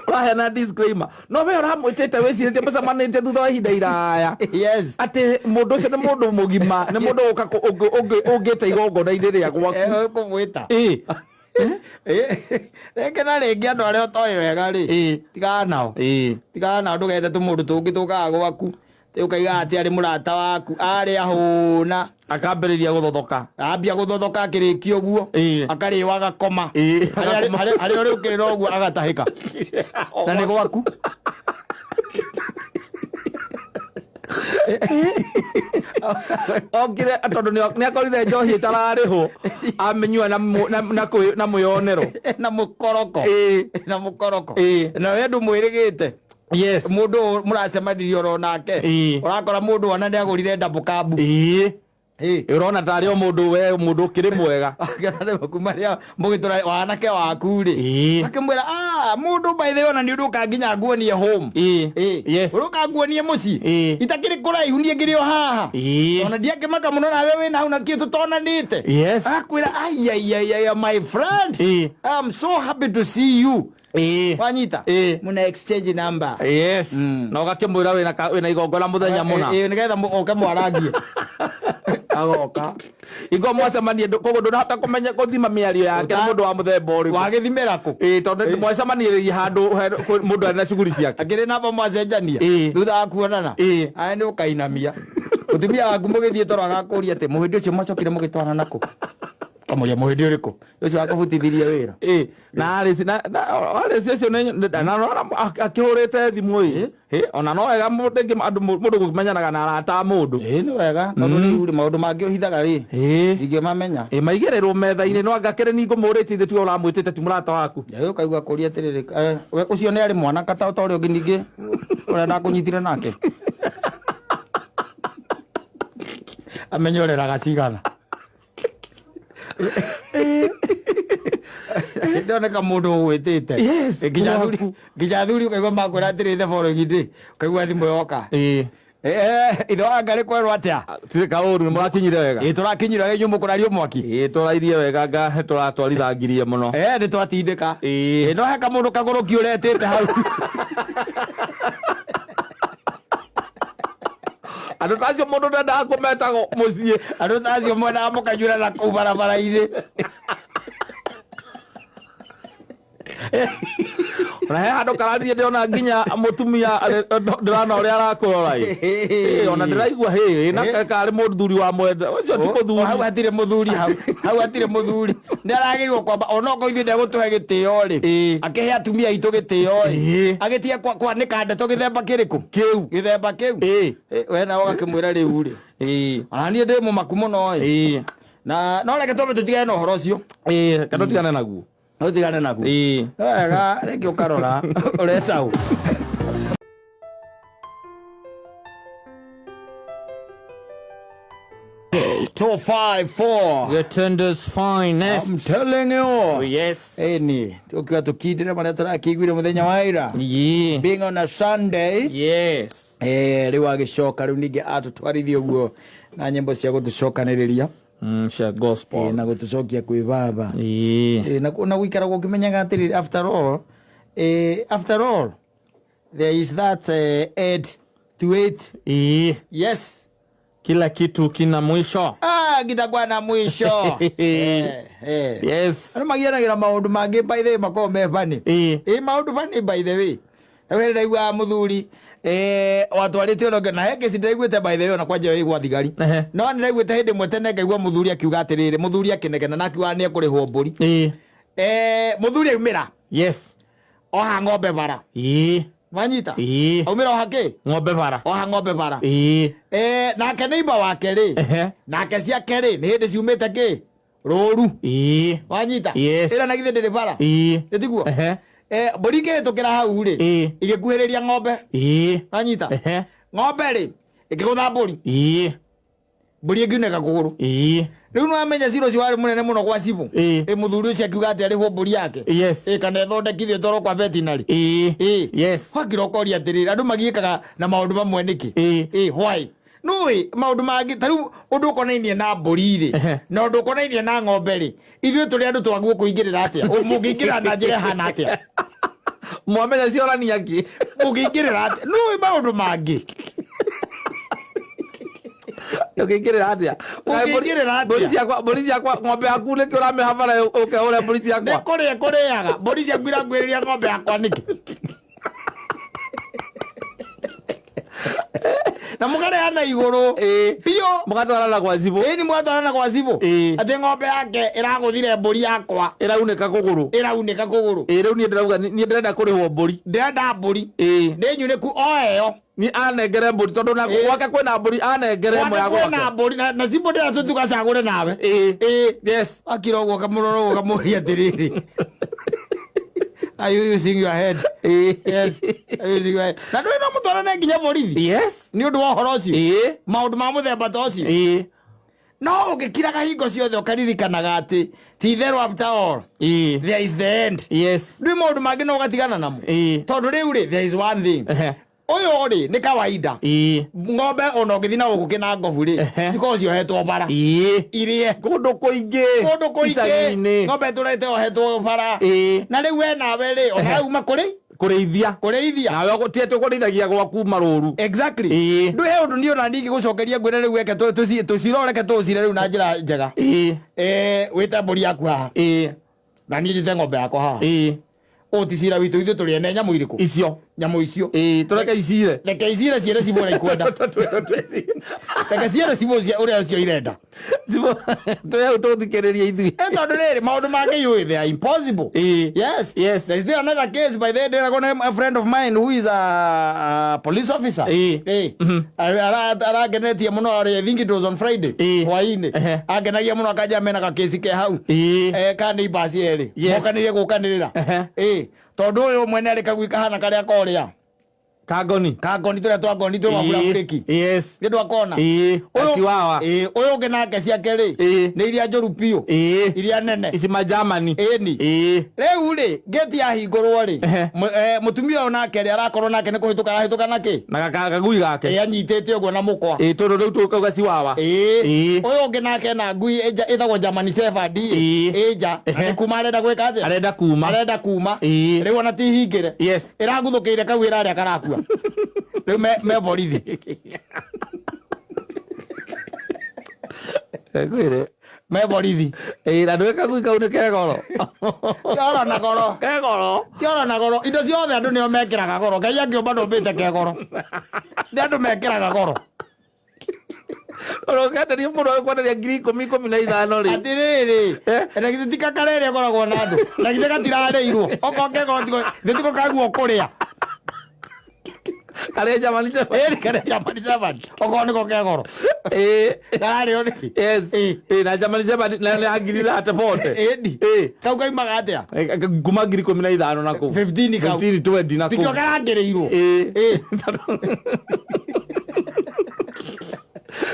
Ũraheana disclaimer no we ũramwĩtĩte wĩcirĩtie mũcemanĩtie thutha wa ihinda iraya. Yes. Atĩ mũndũ ũcio nĩ mũndũ mũgima, nĩ mũndũ ũka ũngĩte igongona-inĩ rĩa gwaku. Ũkũmwĩta. Ĩĩ. Rĩngĩ na rĩngĩ andũ arĩa ũtoĩ wega rĩ, Ĩĩ. tigana nao. Ĩĩ. Tigana nao ndũgete tũmũndũ tũngĩ tũkaga gwaku. Ũkaiga atĩ arĩ mũrata waku, arĩ ahũna. Akambĩrĩria gũthothoka. Ambia gũthothoka akĩrĩkia ũguo. Ĩĩ. Akarĩwa agakoma. Ĩĩ. Harĩa ũrĩũkĩrĩra ũguo agatahĩka. Na nĩ gwaku. Okire tondũ nĩ akorire njohi ĩtararĩhwo amĩnyua na mwĩyonero. Na mũkoroko. Ĩĩ. Na mũkoroko. Ĩĩ. Na we ndũmwĩrĩgĩte. Yes. Mũndũ mũracemanirie oro nake. Ĩĩ. Ũrakora mũndũ ona nĩ agũrire double cab. Ĩĩ. Ĩĩ. Ũrona tarĩ o mũndũ we mũndũ ũkĩrĩ mwega. Kuma rĩrĩa mũgĩtũra wanake waku rĩ. Ĩĩ. Akĩmwĩra, ah, mũndũ by the way ona nĩ ũrũka nginya nguonie home. Ĩĩ. Ĩĩ. Yes. Ũrũka nguonie mũciĩ. Ĩĩ. Itakĩrĩ kũraihu niĩ ngĩrĩ o haha. Ĩĩ. Ona ndiakĩmaka mũno nawe wĩna hau na kĩ tũtonanĩte. Yes. Akwĩra, ai ai ai ai my friend. Ĩĩ. I'm so happy to see you. Ĩĩ. Wanyita? Ĩĩ. Muna exchange number. Yes. Na ũgakĩmwĩra wĩna igongona mũthenya mũna. Ĩĩ, nĩgetha oke mwarangie. Agoka. Ingo mwacemanie koguo ndũnahota kũmenya gũthima mĩario yake nĩ mũndũ wa mũthemba ũrĩkũ. Wagĩthimĩra kũ? Ĩĩ, tondũ mwacemanirie handũ mũndũ arĩ na shughuli ciake. Akĩrĩ namba mwacenjania. Ĩĩ. Thutha wa kuonana. Ĩĩ. Aya nĩ ũkainamia. Mũtumia waku mũgĩthiĩ toro agakũria atĩ mũhĩndĩ ũcio mwacokire mũgĩtwarana nakũ? Kamũria mũhĩndĩ ũrĩkũ? Ũcio wakũbutithirie wĩra. Ĩĩ. Na Alice na Alice ũcio nĩ na ũrona akĩhũrĩte thimũ ĩ. Ĩ, ona no wega rĩngĩ andũ mũndũ kũmenyanaga na arata a mũndũ. Ĩĩ nĩ wega tondũ rĩu rĩ maũndũ mangĩ ũhithaga rĩ. Ĩĩ. Ndingĩmamenya. Ĩ maigĩrĩrwo metha-inĩ no anga kĩrĩ ningũ mũrĩtie ithe tiwe ũramwĩtĩte ti mũrata waku. Rĩu ũkaigua kũria atĩrĩrĩ, ũcio nĩ arĩ mwana ta ũrĩa ũngĩ ningĩ ũrĩa ndakũnyitire nake. Amenye ũreraga cigana. Ndoneka mũndũ ũgwĩtĩte. Yes, Nginya athuri ũkaigua makwĩra atĩrĩ the following day, ũkaigua thimũ yoka. Ĩĩ. Ithe wa Ngarĩ kwerwo atĩa? Tirĩ kaũru nĩ mũrakinyire wega. Ĩĩ tũrakinyire inyuĩ mũkũrario mwaki. Ĩĩ tũrairie wega nga tũratwarithangirie mũno. Nĩ twatindĩka. Ĩĩ. Ĩĩ no he kamũndũ kagũrũki ũretĩte hau. Andũ ta acio mũndũ ndendaga kũmeta mũciĩ. Andũ ta acio mwendaga mũkanyuĩra na kũu barabara-inĩ. Ona he handũ karathiĩ ndĩrona nginya mũtumia ndĩrona ũrĩa arakũrora ĩ. Ĩ, ona ndĩraigua hĩ na karĩ mũthuri wa mwenda ũcio ti mũthuri. Hau hatirĩ mũthuri hau. Hau hatirĩ mũthuri. Nĩ aragĩrĩirwo kwamba onokorwo ithuĩ ndegũtũhe gĩtĩo rĩ. Ĩĩ. Akĩhe atumia aitũ gĩtĩo ĩ. Ĩĩ. Agĩtige kwanĩka ndeto gĩthemba kĩrĩkũ? Kĩu. Gĩthemba kĩu. Ĩĩ. We nawe ũgakĩmwĩra rĩu rĩ. Ĩĩ. Ona niĩ ndĩ mũmaku mũno ĩ. Ĩĩ. Na no reke twambe tũtigane na ũhoro ũcio. Ĩĩ, kana tũtigane naguo. Tũtigane naguo. Ĩĩ. Wega rĩngĩ ũkarora ũreta ũ. 254. Gatundu's finest. I'm telling you. Oh, yes. Ĩni tũkiuga tũkindĩre marĩa tũrakĩiguire mũthenya wa ira. Yeah. Being on a Sunday. Yes. Rĩu agĩcoka rĩu ningĩ atũtwarithia ũguo na nyĩmbo cia gũtũcokanĩrĩria. Cia gospel. Na gũtũcokia kwĩ baba. Yeah. Na gũikara ũkĩmenyaga atĩrĩrĩ, after all, after all there is that end to it. Yeah. Yes. Kila kitu kina mwisho. Ah, kitakuwa na mwisho. Yes. Andũ magianagĩra maũndũ mangĩ by the way makoragwo me funny. Ĩĩ. Ĩ maũndũ funny by the way. Ta wee ndaiguaga mũthuri watwarĩte ona na he kesi ndaiguĩte by the way ona kwanja ĩ gwa thigari. No nĩ ndaiguĩte hĩndĩ ĩmwe tene ngaigua mũthuri akiuga atĩrĩrĩ, mũthuri akĩnegena na akiuga nĩ ekũrĩhwo mbũri. Mũthuri aumĩra. Yes. Oha ng'ombe bara. Ĩĩ. Wanyita? Ĩĩ. Aumĩra oha kĩ? Ng'ombe bara. Oha ng'ombe bara. Ĩĩ. Nake neighbor wake rĩ, nake ciake rĩ, nĩ hĩndĩ ciumĩte kĩ? Rũru. Ĩĩ. Wanyita? Yes. Ĩra na githĩ ndĩrĩ bara? Ĩĩ. Ĩtiguo? Mbũri ikĩhĩtũkĩra hau rĩ, igĩkuhĩrĩria ng'ombe. Ĩĩ. Wanyita? Ng'ombe rĩ, ĩkĩgũtha mbũri. Ĩĩ. Mbũri ĩngiunĩka kũgũrũ. Ĩĩ. Rĩu nĩwamenya cira ũcio warĩ mũnene mũno gwa cibũ. Ĩĩ. Mũthuri ũcio akiuga atĩ arĩhwo mbũri yake. Yes. Kana ĩthondekithio ĩtwarwo kwa veterinary. Ĩĩ. Ĩĩ. Yes. Wakira ũkoria atĩrĩrĩ, andũ magiĩkaga na maũndũ mamwe nĩkĩ? Ĩĩ. Ĩĩ, why? Nũĩ maũndũ mangĩ ta rĩu ũndũ ũkonainie na mbũri rĩ, na ũndũ ũkonainie na ng'ombe rĩ, ithuĩ tũrĩ andũ twaguo kũingĩrĩra atĩa? Mũngĩingĩrĩra na njĩra ĩhana atĩa? Mwamenya ciorania kĩ? Mũngĩingĩrĩra atĩa? Nũĩ maũndũ mangĩ? Ũngĩingĩrĩra atĩa? Ũngĩingĩrĩra atĩa? Mbũri ciakwa, mbũri ciakwa, ng'ombe yaku nĩkĩ ũramĩha bara ũke ũre mbũri ciakwa? Nĩ kũrĩa kũrĩaga. Mbũri ciaku irakuhĩrĩria ng'ombe yakwa nĩkĩ? Na mũkareana igũrũ. Ĩĩ. Biũ. Mũgatwarana gwa cibũ. Ĩĩ, ni mũgatwarana gwa cibũ. Ĩĩ. Atĩ ng'ombe yake ĩragũthire mbũri yakwa. Ĩraunĩka kũgũrũ. Ĩraunĩka kũgũrũ. Ĩĩ, rĩu niĩ ndĩrauga, niĩ ndĩrenda kũrĩhwo mbũri. Ndĩrenda mbũri. Ĩĩ. Nĩ nyunĩku o ĩyo. Ni anengere mbũri tondũ na Ĩĩ. gwake kwĩna mbũri, anengere ĩmwe ya Gwake kwĩna gwake. mbũri, na cibũ ndĩra tũgacagũre nawe. Ĩĩ. Ĩĩ. Yes. Akira ũguo kamũrora ũguo kamũria atĩrĩrĩ. Are you using your head? Ĩĩ. Yes. Are you using your head? Na ndũĩ no mũtwarane nginya borithi? Yes. Nĩ ũndũ wa ũhoro ũcio? Ĩĩ. Maũndũ ma mũthemba ta ũcio? Ĩĩ. No ũngĩkiraga hingo ciothe ũkaririkanaga atĩ ti itherũ after all. Ĩĩ. There is the end. Yes. Ndũĩ maũndũ mangĩ no ũgatigana namo? Ĩĩ. Tondũ rĩu rĩ, there is one thing. Ũyũ rĩ, nĩ kawaida. Ĩĩ. Ng'ombe ona ũngĩthiĩ na gũkũ kĩna ngobu rĩ, cikoragwo ciohetwo bara. Ĩĩ. Irie. Kũndũ kũingĩ. Kũndũ kũingĩ. Icagi-inĩ. Ng'ombe ĩtũrĩte yohetwo bara. Ĩĩ. Na rĩu we nawe rĩ, ona uma kũrĩ? Kũrĩithia. Kũrĩithia. Nawe ti atĩ ũkũrĩithagia gwaku marũru. Exactly. Ĩĩ. Ndũĩ he ũndũ niĩ ona ndingĩgũcokeria ngwĩre rĩu eke tũcirore, reke tũcire rĩu na njĩra njega. Ĩĩ. Wĩte mbũri yaku haha. Ĩĩ. Na niĩ njĩte ng'ombe yakwa haha. Ĩĩ. Ũũ ti cira witũ, ithuĩ tũrĩ ene nyamũ irĩkũ? Icio. Nyamũ icio. Ĩĩ, tũreke icire. Reke icire ciere cibũ ũrĩa ikwenda. Reke ciere cibũ ũrĩa cio irenda. Cibũ, twĩ hau tũthikĩrĩrie ithuĩ. Tondũ rĩrĩ, maũndũ mangĩ yũĩ, they are impossible. Ĩĩ. Yes. Yes. There is still another case by the way, ndĩragwo nĩ a friend of mine who is a police officer. Ĩĩ. Ĩĩ. Arangenetie mũno, I think it was on Friday. Ĩĩ. Hwaĩ-inĩ. Angenagia mũno akanja mena gakĩci ke hau. Ĩĩ. Ka neighbors erĩ. Yes. Mokanĩrĩire gũkanĩrĩra. Ĩĩ. Tondũ ũyũ mwene arĩ kagui kahana karĩa korĩa. Kangoni. Kangoni tũrĩa twa ngoni twĩ mabura burĩki. Yes. Nĩ ndwakona. Ĩĩ. Gachiwawa. Ĩĩ, ũyũ ũngĩ nake ciake rĩ, Ĩĩ. nĩ iria njũru biũ. Ĩĩ. Iria nene. Ici ma Germany. Ĩni. Ĩĩ. Rĩu rĩ, ngĩti yahingũrwo rĩ, mũtumia ũyũ nake rĩ, arakorwo nake nĩ kũhĩtũka arahĩtũka na kĩ? Na kagui gake. Ĩĩ, anyitĩte ũguo na mũkwa. Ĩĩ, tondũ rĩu tũkauga chiwawa. Ĩĩ. Ĩĩ. Ũyũ ũngĩ nake ena ngui ĩtagwo German Shepherd. Ĩĩ. Ĩ nja. Na nĩ kuma arenda gwĩka atĩa? Arenda kuma. Arenda kuma. Ĩĩ. Rĩu ona ti hingĩre. Yes. Ĩraguthũkĩire kau ĩrarĩa karakua. Rĩu me borithi. Ngwĩre. Me borithi. Ĩĩ, na ndũĩ kagui kau nĩ ke goro. Kĩoro na goro. Ke goro. Kĩoro na goro. Indo ciothe andũ nĩo mekĩraga goro. Ngai angĩũmba ndũmbĩte ke goro. Nĩ andũ mekĩraga goro. Ũkenderia mũndũ agĩkwenderia ngiri ikũmi, ikũmi na ithano rĩ. Atĩrĩrĩ, na githĩ ti kakara ĩrĩa ĩkoragwo na andũ. Na githĩ gatirarĩirwo. Okorwo ke goro githĩ tiko kaguo kũrĩa. Karĩa German Shepherd. Ĩĩ, karĩa German Shepherd. Okorwo nĩko ke goro. Ĩĩ. Kararĩo nĩkĩ? Yes. Ĩĩ. Ĩĩ, na German Shepherd na nĩ ngiri thate bote. Ĩni. Ĩĩ. Kau kaimaga atĩa? Kuma ngiri ikũmi na ithano na kũu. 15 kau. 15, 20 na kũu. Tikio karangĩrĩirwo. Ĩĩ. Ĩĩ.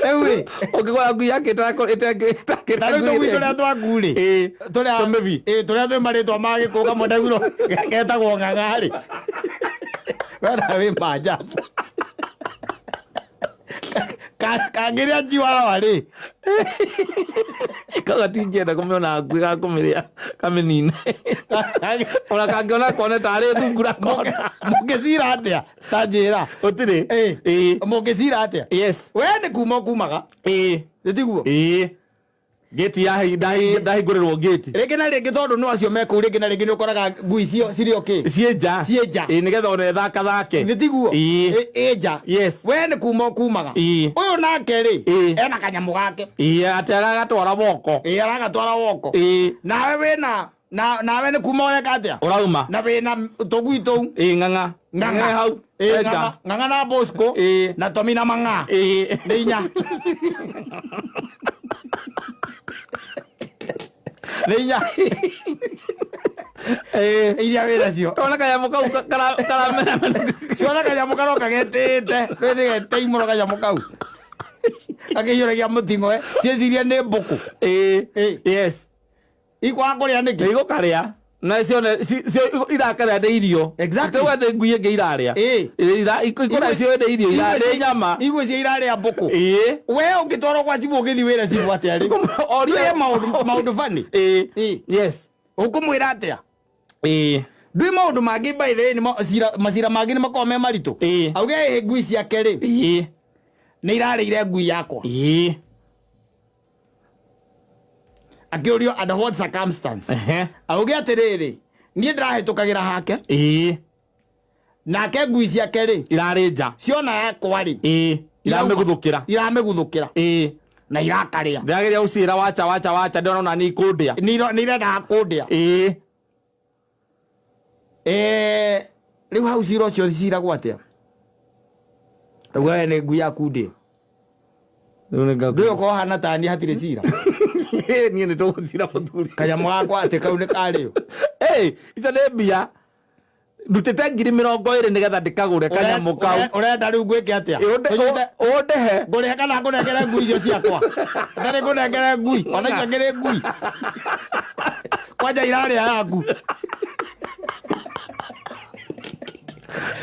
Rĩu rĩ, Ũngĩgũra ngui yake ĩtakĩte ta rĩu tũgui tũrĩa twaku rĩ, Ĩĩ. tũrĩa Tũmĩbi. ĩĩ, tũrĩa twĩ marĩtwa ma gĩkũyũ kamwe ndaiguirwo getagwo ng'ang'a rĩ, wena wĩ manjabu. Kangĩrĩa chiwawa rĩ, Kau gatingĩenda kũmĩona ngui gakũmĩrĩa kamĩnine. Ona kangĩona kone tarĩ thungura kona. Mũngĩcira atĩa? Ta njĩra. Gũtirĩ. Ĩĩ. Ĩĩ. Mũngĩcira atĩa? Yes. We nĩ kuma ũkumaga. Ĩĩ. Ĩtiguo? Ĩĩ. Gĩti ndahingũrĩrwo gĩti. Rĩngĩ na rĩngĩ tondũ no acio me kũu, rĩngĩ na rĩngĩ nĩ ũkoraga ngui icio cirĩ o kĩ? Ciĩ nja. Ciĩ nja. Ĩĩ, nĩgetha ona ĩthakathake. Ĩtiguo? Ĩĩ. Ĩ nja. Yes. We nĩ kuma ũkumaga. Ĩĩ. Ũyũ nake rĩ, Ĩĩ. ena kanyamũ gake. Ĩĩ, atĩ aragatwara moko. Ĩĩ, aragatwara woko. Ĩĩ. Nawe wĩna nawe nĩ kuma ũreka atĩa? Ũrauma. Na wĩna tũgui tũu. Ĩĩ, ng'ang'a. Ng'ang'a. Ng'ang'a hau. Ĩĩ, Enja. ng'ang'a. Ng'ang'a na Bosco. Ĩĩ. Na Tomi na Mang'a. Ĩĩ. Nĩ inya. Nĩ inya. Ĩĩ. Iria wĩ nacio. Ona kanyamũ kau karamenamena. Ciona kanyamũ karoka getĩte. Rĩu nĩ getĩi mũno kanyamũ kau. Gakĩiyũragia mũting'oe. Ciĩciria nĩ mbũkũ. Ĩĩ. Ĩĩ. Yes. Ikwaga kũrĩa nĩkĩ? Igũkarĩa. Na cione cio irakarĩa nĩ irio. Exactly. Tũga nĩ ngui ĩngĩ irarĩa. Ĩĩ. Ikũrĩa cio nĩ irio irarĩa nyama. Igwe cio irarĩa mbũkũ. Ĩĩ. We ũngĩtwarwo gwa cibũ ũgĩthiĩ wĩra cibũ atĩa rĩ? Oria Ndwĩ maũndũ funny. Ĩĩ. Ĩĩ. Yes. Ũkũmwĩra atĩa? Ĩĩ. Ndwĩ maũndũ mangĩ by the way macira mangĩ nĩ makoragwo me maritũ. Ĩĩ. Auge ĩ ngui ciake rĩ, Ĩĩ. nĩ irarĩire ngui yakwa. Ĩĩ. Akĩũrio under what circumstance. Ehe. Auge atĩrĩrĩ, niĩ ndĩrahĩtũkagĩra hake, Ĩĩ. nake ngui ciake rĩ, Irarĩ nja. ciona yakwa rĩ, Ĩĩ. Iramĩguthũkĩra. Iramĩguthũkĩra. Ĩĩ. Na irakarĩa. Ndĩrageria gũciĩra wacha wacha wacha ndĩrona nĩ ikũndĩa. Nĩ irendaga kũndĩa. Ĩĩ. Rĩu hau cira ũcio ciragwo atĩa? Tauga we nĩ ngui yaku ndĩo. Ndũĩ ũkorwo hana ta niĩ hatirĩ cira. Niĩ nĩ tũgũcira mũthuri. Kanyamũ gakwa atĩ kau nĩ karĩo. Ĩĩ, icio nĩ mbia. Ndutĩte 20,000 nĩgetha ndĩkagũre kanyamũ kau. Ũrenda rĩu ngwĩke atĩa? Ũndehe. Ngũrĩhe kana ngũnengere ngui icio ciakwa? Ũtarĩ ngũnengere ngui, ona icio ngĩrĩ ngui. Kwanja irarĩa yaku.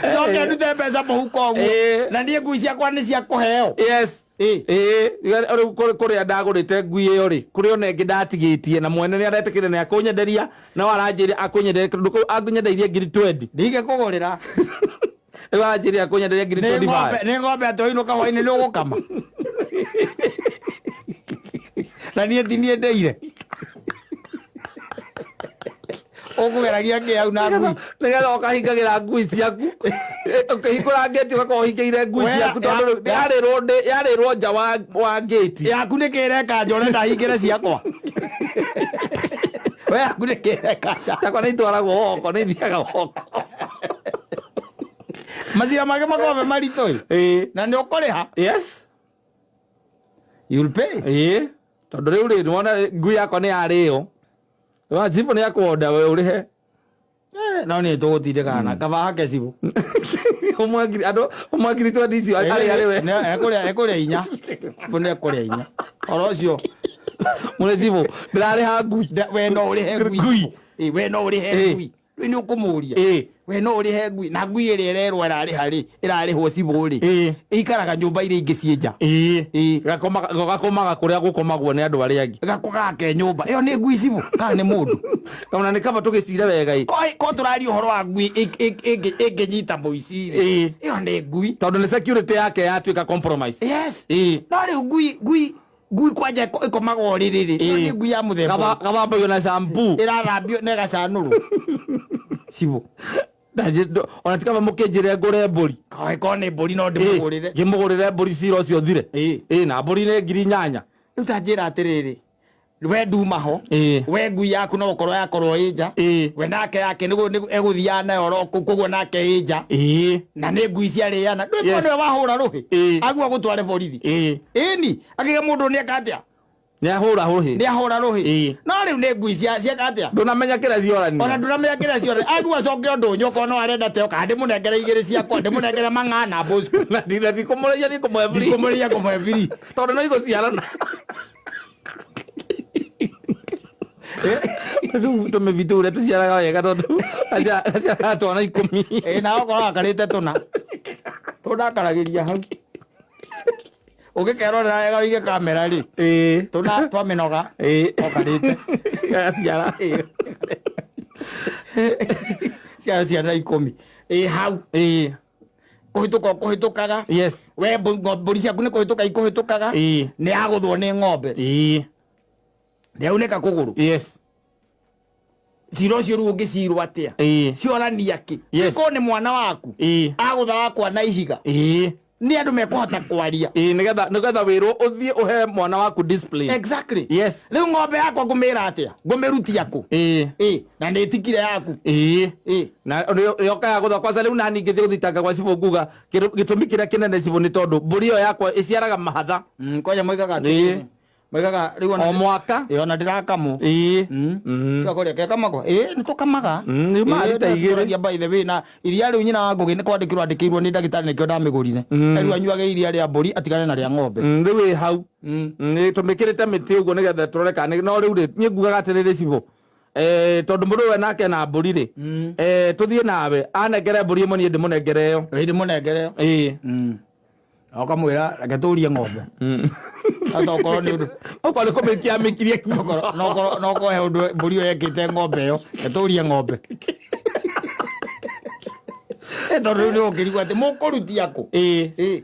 Njoke ndute mbeca mũhuko ũguo. Ĩĩ. Na niĩ ngui ciakwa nĩ cia kũheo. Yes. Ĩĩ. Ĩĩ, rĩu kũrĩa ndagũrĩte ngui ĩyo rĩ, kũrĩ ona ĩngĩ ndatigĩtie na mwene nĩ aretĩkĩra nĩ akũnyenderia, no aranjĩra akũnyenderia kũndũ kũu akũnyendeirie 20,000. Ndingĩkũgũrĩra. Rĩu aranjĩra akũnyenderia ngiri Nĩ twenty ng'ombe, five. nĩ ng'ombe atĩ wainũka hwainĩ nĩ ũgũkama. Na niĩ ti niĩ ndeire. Ũkũgeragia kĩ hau na ngui? Nĩgetha ũkahingagĩra ngui ciaku. Ũkĩhingũra ngĩti ũgakorwo ũhingĩire ngui ciaku tondũ rĩu yarĩrwo nja wa ngĩti. Yaku nĩ kĩ ĩreka nja ũrenda hingĩre ciakwa? We yaku nĩ kĩ ĩreka nja? Ciakwa nĩ itwaragwo woko, nĩ ithiaga woko. Macira mangĩ makoragwo me maritũ ĩ. Ĩĩ. Na nĩ ũkũrĩha. Yes. You'll pay. Ĩĩ. Tondũ rĩu rĩ, nĩwona ngui yakwa nĩ yarĩo. Wa cibũ nĩ akwenda we ũrĩhe. No nĩ tũgũtindĩkana. Kaba hake cibũ. Ũmwe ngiri, andũ, ũmwe ngiri twenty icio arĩ arĩ we. Ekũrĩa inya. Cibũ nĩ ekũrĩa inya. Oro ũcio. Mũrĩ cibũ, ndĩrarĩha ngui. We no ũrĩhe ngui. Ngui. Ĩĩ, we no ũrĩhe Ĩĩ. ngui. Rĩu nĩ ũkũmũria. Ĩĩ. We no ũrĩhe ngui. Na ngui ĩrĩa ĩrerwo ĩrarĩha rĩ, ĩrarĩhwo cibũ rĩ. Ĩĩ. Ĩikaraga nyũmba iria ingĩ ciĩ nja. Ĩĩ. Ĩĩ. Gakomaga kũrĩa gũkomagwo nĩ andũ arĩa angĩ. Gako gake nyũmba. Ĩyo nĩ ngui cibũ, kana nĩ mũndũ? Ona nĩ kaba tũgĩcire wega ĩ. Ko tũraria ũhoro wa ngui ĩngĩnyita mũici rĩ. Ĩĩ. Ĩyo nĩ ngui. Tondũ nĩ security yake yatuĩka compromise. Yes. Ĩĩ. No rĩu ngui kwanja ĩkomaga ũrĩrĩ rĩ. Ĩyo Ĩĩ. nĩ ngui ya mũthemba ũrĩkũ? Gathambagio na shampoo. Ĩrathambio na ĩgacanũrwo. Cibũ. Ona ti kaba mũkĩnjĩre ngũre mbũri. Ko nĩ mbũri no ndĩmũgũrĩre. Ngĩmũgũrĩre mbũri cira ũcio ũthire. Ĩĩ. Ĩĩ, na mbũri nĩ 8,000. Rĩu ta njĩra atĩrĩrĩ, we nduma ho. Ĩĩ. We ngui yaku no gũkorwo yakorwo ĩ nja. Ĩĩ. We nake yake nĩguo egũthiaga nayo oro kũu, koguo nake ĩ nja. Ĩĩ. Na nĩ ngui ciarĩana. Ndũĩ Yes. nĩwe wahũra rũhĩ. Ĩĩ. Agua gũtware borithi. Ĩĩ. Ĩni, akĩge mũndũ nĩ eka atĩa? Nĩ ahũra rũhĩ. Nĩ ahũra rũhĩ. Ĩĩ. No rĩu nĩ ngui cia cieka atĩa? Ndũnamenya kĩrĩa ciorania. Ona ndũramenya kĩrĩa ciorania. Agua acoke ũndũ nyokorwo no arenda teo kana ndĩmũnengere igĩrĩ ciakwa, ndĩmũnengere mang'ana na Bosco. Na ndikũmũrĩia, ndikũmũhe free. Ndikũmũrĩia, ngũmũhe free. Tondũ no igũciarana. Rĩu tũmĩbi tũu ũrĩa tũciaraga wega, tondũ aciaraga twana 10. Ĩĩ, na okorwo akarĩte tũna tũndakaragĩria hau, ũngĩkerorera wega ũige kamera rĩ, tũna twamĩnoga okarĩte. Aciara. Ciana ciana 10 ĩ hau. Kũhĩtũka ũkũhĩtũkaga. We mbũri ciaku nĩ kũhĩtũka ikũhĩtũkaga. Nĩ yagũthwo nĩ ng'ombe, nĩ yaunĩka kũgũrũ. Cira ũcio rĩu ũngĩcirwo atĩa? Ciorania kĩ? Korwo nĩ mwana waku agũtha wakwa na ihiga, nĩ andũ mekũhota kwaria? Ĩĩ, nĩgetha wĩrwo ũthiĩ ũhe mwana waku discipline. Exactly. Rĩu ng'ombe yakwa ngũmĩra atĩa? Ngũmĩrutia kũ? Ĩ, na nĩ ĩtikire yaku. Ĩ. Na yoka ya gũtha kwanza rĩu nani ngĩthiĩ gũthitanga gwa cibũ, nguga gĩtũmi kĩrĩa kĩnene cibũ nĩ tondũ mbũri ĩyo yakwa ĩciaraga mahatha. Kwanja moigaga atĩrĩrĩ, moigaga rĩu ona o mwaka. Ĩ, ona ndĩrakamwo. Ciakũrĩa kekamagwo, ĩ nĩ tũkamaga. Nĩ ma lita 2. Tũragia, by the way, na iria rĩu nyina wa Ngũgĩ nĩ kwandĩkĩrwo andĩkĩirwo nĩ ndagĩtarĩ, nĩkĩo ndamĩgũrire. Rĩu anyuage iria rĩa mbũri, atigane na rĩa ng'ombe. Rĩu ĩ hau nĩ tũmĩkĩrĩte mĩtĩ ũguo nĩgetha tũrore kana no rĩu rĩ, niĩ ngugaga atĩrĩrĩ cibũ, tondũ mũndũ we nake na mbũri rĩ, tũthiĩ nawe anengere mbũri ĩmwe, niĩ ndĩmũnengere ĩyo. Ĩ, ndĩmũnengere. Ĩĩ. Na ũkamwĩra reke tũrie ng'ombe, ata okorwo nĩ ũndũ Okorwo nĩ kũmĩkia amĩkirie. No okorwo he ũndũ mbũri ĩyo yekĩte ng'ombe ĩyo, reke tũrie ng'ombe. Ĩ, tondũ rĩu nĩ ũkĩrigwo atĩ mũkũrutia kũ. Ĩ,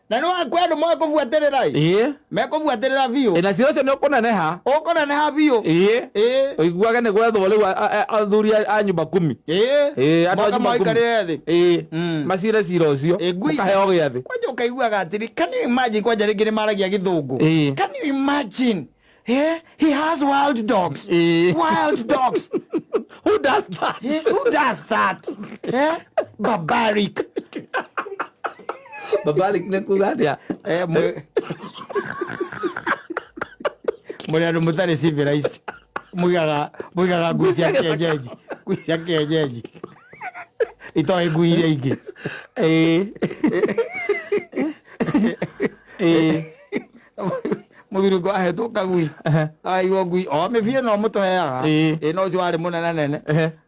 na nĩ wakwĩ andũ mekũbuatĩrĩra ĩ. Mekũbuatĩrĩra biũ. Ĩ, na cira ũcio nĩ ũkũneneha. Ũkũneneha biũ. Ĩ. Ũiguage nĩ gwethwo rĩu athuri a nyumba kumi. Ĩ, andũ a Moka nyumba kumi. maikarĩre thĩ. Macire cira ũcio. Ĩ, ngui mũkaheo gĩathĩ. Kwanja ũkaiguaga atĩrĩ, can you imagine, kwanja rĩngĩ nĩ maragia gĩthũngũ. Can you imagine, he has wild dogs. Wild dogs. Who does that? Who does that? Barbaric. Barbaric nĩ kuga atĩa? Mũrĩ andũ mũtarĩ civilized, muigaga ngui cia kienyeji, ngui cia kienyeji itoĩ ngui iria ingĩ. Ĩĩ. Mũthuri ngo ahetwo kagui, aheirwo ngui o mĩbiĩ no mũtũheaga. Ĩ, no ũcio warĩ mũnene nene.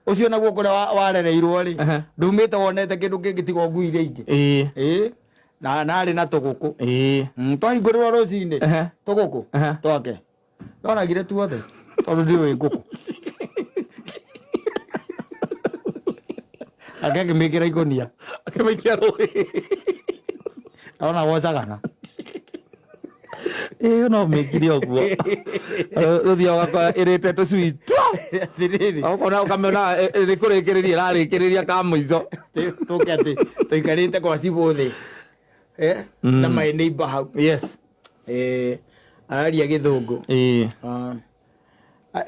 Ũcio naguo kũrĩa warereirwo rĩ, ndumĩte wonete kĩndũ kĩngĩ tiga o ngui iria ingĩ. Ĩ, na narĩ na tũgũkũ. Twahingũrĩrwo rũcinĩ, tũgũkũ twake ndonagire tuothe tondũ ndiũĩ ngũkũ, ake akĩmĩkĩra ikũnia. Akĩmĩikia rũĩ. Ona wocagana. Ĩĩ, no mĩkire ũguo ũthiaga ũgakora ĩrĩte tũcui twa Atĩrĩrĩ, ũkona ũkamĩona nĩ kũrĩkĩrĩria ĩrarĩkĩrĩria ka mũico. Tũke atĩ tũikarĩte kwa cibũ thĩ, na my neighbor hau. Araria gĩthũngũ.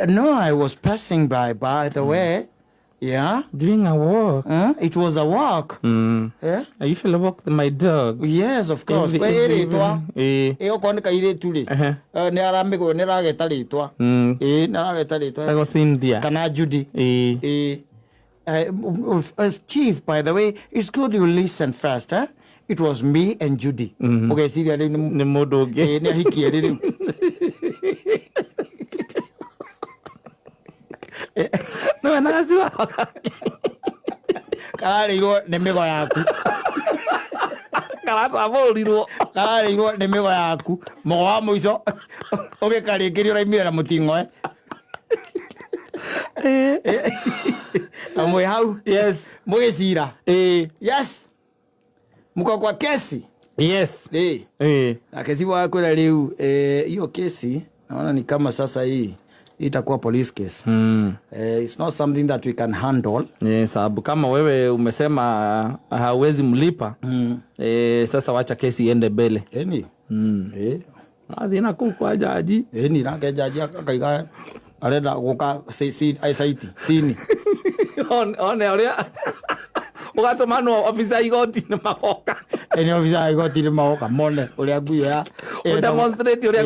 No, I was passing by the way. Yeah. Doing a walk. It was a walk. Yeah? I usually walk my dog. Yes, of course. Kwa ĩ rĩtwa. Ĩ, okorwo nĩ kairĩtu rĩ, nĩ aramĩgũ nĩ arageta rĩtwa. Ĩ, nĩ arageta rĩtwa. Tago Cynthia. Kana Judy. Ĩ. As chief, by the way, it's good you listen first. Eh? It was me and Judy. Ũgeciria rĩu nĩ Nĩ mũndũ ũngĩ. Ĩ, nĩ ahikie rĩ rĩu. Nĩwe na gaciwa. Kararĩirwo nĩ mĩgo yaku. Karatambũrirwo. Kararĩirwo nĩ mĩgo yaku, mũgo wa mũico ũgĩkarĩkĩria ũraimire na mũting'oe na mwĩ hau. Mũgĩcira. Yes, mko kwa kesi. Ĩ. Na kesi wakwĩra rĩu, hiyo kesi naona ni kama sasa hii itakuwa police case. It's not something that we can handle. Sababu kama wewe umesema hauwezi mlipa, sasa wacha kesi iende mbele. Eni. Athiĩ na kũu kwa jaji. Eni, nake jaji akaiga arenda guka site sini. One ũrĩa ũgatũmanwo obitha igoti-inĩ magoka. Eni, obitha igoti-inĩ magoka mone ũrĩa ngui ĩyo ya Ũdemonstrate ũrĩa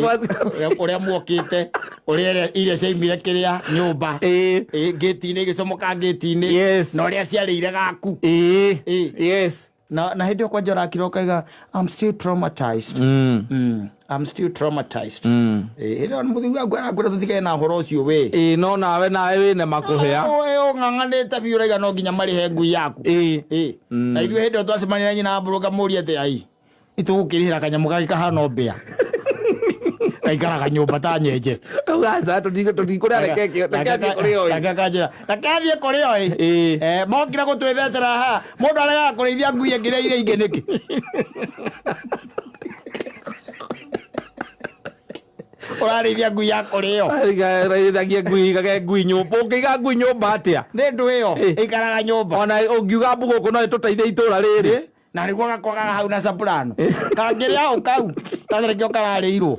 Ũrĩa muokĩte, ũrĩa iria ciaimire kĩrĩa nyũmba. Ngĩti-inĩ igĩcomoka ngĩti-inĩ. Yes. Na ũrĩa ciarĩire gaku. Yes. Na hĩndĩ ĩyo kwanja ũrakira ũkaiga I'm still traumatized. I'm still traumatized. Hĩndĩ ĩyo mũthuri waku arakwĩra tũtigane na ũhoro ũcio we. Ĩĩ, no nawe wĩna makũhĩa. Ũng'ang'anĩte biũ ũraiga no nginya marĩhe ngui yaku. Na ithuĩ hĩndĩ ĩyo twacemania na nyina mbũrũ ngamũria atĩ ai nĩtũgũkĩrĩhĩra kanyamũ gangĩ kahana mbĩa. Gaikaraga nyũmba ta nyenje. Kauga tũtikũrĩa, reke athiĩ kũrĩ o. Nake akanjĩra reke athiĩ kũrĩ o. Mokire gũtwĩthecera haha, mũndũ aregaga kũrĩithia ngui ĩngĩ iria ingĩ nĩkĩ? Ũrarĩithia ngui ya kũrĩo. Rĩithagia ngui, igage ngui nyũmba. Ũngĩiga ngui nyũmba atĩa? Nĩ ndũ ĩyo ĩikaraga nyũmba. Ona ũngiuga mbu gũkũ no ĩtũteithie itũra rĩrĩ. Na nĩguo gakwagaga hau na soprano. Kangĩrĩa o kau tarekio kararĩirwo.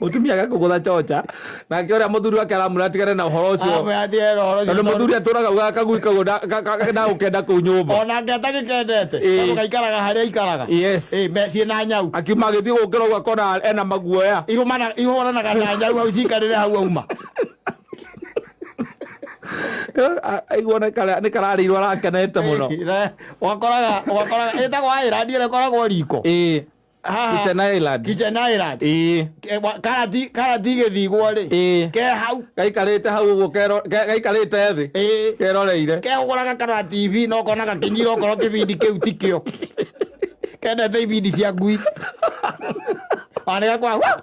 Mũtumia agakũgũtha chocha nake ũrĩa mũthuri wake aramwĩra atigane na ũhoro ũcio. Tondũ mũthuri atũraga augaga kagui kau ndagũkenda kũu nyũmba. Onake atagĩkendete. Tondũ gaikaraga harĩa aikaraga. Yes. Ciĩna nyau. Akiuma agĩthiĩ gũkĩra ũguo akona ena maguoya. Irũmana ihũranaga na nyau hau cikarĩre hau auma. Aigua nĩ kararĩirwo arakenete mũno. Ũgakoraga ĩtagwo island ĩrĩa ĩkoragwo riko. Kitchen Island. Kitchen Island. Karati igĩthigwo rĩ. Ke hau. Gaikarĩte hau ũguo gaikarĩte thĩ. Keroreire. Kehũgũraga karora TV no kona gakĩnyira okorwo kĩbindi kĩu tikĩo. Kendete ibindi cia ngui. Ona gakwa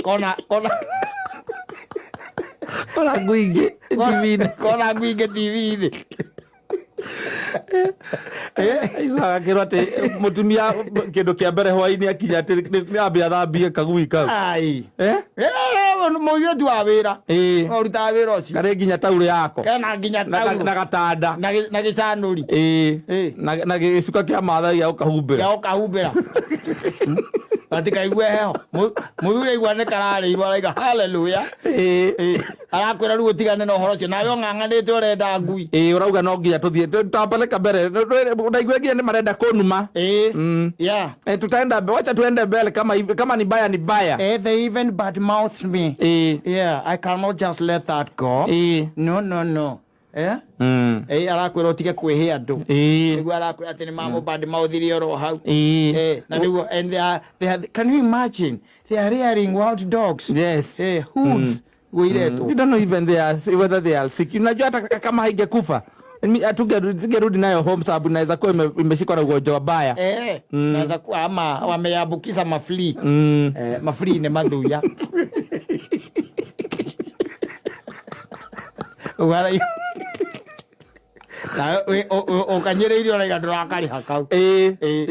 kona kona kona ngui ingĩ TV-inĩ. Kona ngui ingĩ TV-inĩ. Aiguaga akĩrwo atĩ mũtumia kĩndũ kĩa mbere hwaĩ-inĩ akinya atĩ nĩ ambe athambie kagui kau. Ai. Mũirĩtu wa wĩra. Ũrutaga wĩra ũcio. Karĩ nginya taurũ yako. Kena nginya taurũ. Na gatanda. Na gĩcanũri. Na gĩcuka kĩa Maathai gĩa gũkahumbĩra. Gĩa gũkahumbĩra. Gatikaigwe heho. Mũthuri aigua nĩ kararĩirwo araiga hallelujah. Arakwĩra rĩu ũtigane na ũhoro ũcio nawe ũng'ang'anĩte ũrenda ngui. Ũrauga no nginya tũthiĩ tutampeleka mbere. Ndaigua nginya nĩ marenda kũnuma. Yeah. Tutaenda, wacha tuende mbele kama ni baya ni baya. They even bad mouthed me. Yeah, I cannot just let that go. No, no, no. Arakwĩra ũtige kwĩhĩa andũ. Nĩguo arakwĩra atĩ nĩ mamũ bad mouthire oro hau. Na nĩguo, and they are, can you imagine? They are rearing wild dogs. Yes. Hoods. Guiretwo. You don't know even they are, whether they are sick. Unajua hata kama haingekufa singerudi nayo home sababu inaweza kuwa imeshikwa na ugonjwa mbaya. Inaweza kuwa ama wameambukiza mafli. Mafli ni mathuya. Wala na ũkanyĩrĩirio ũraiga ndũrakarĩha kau.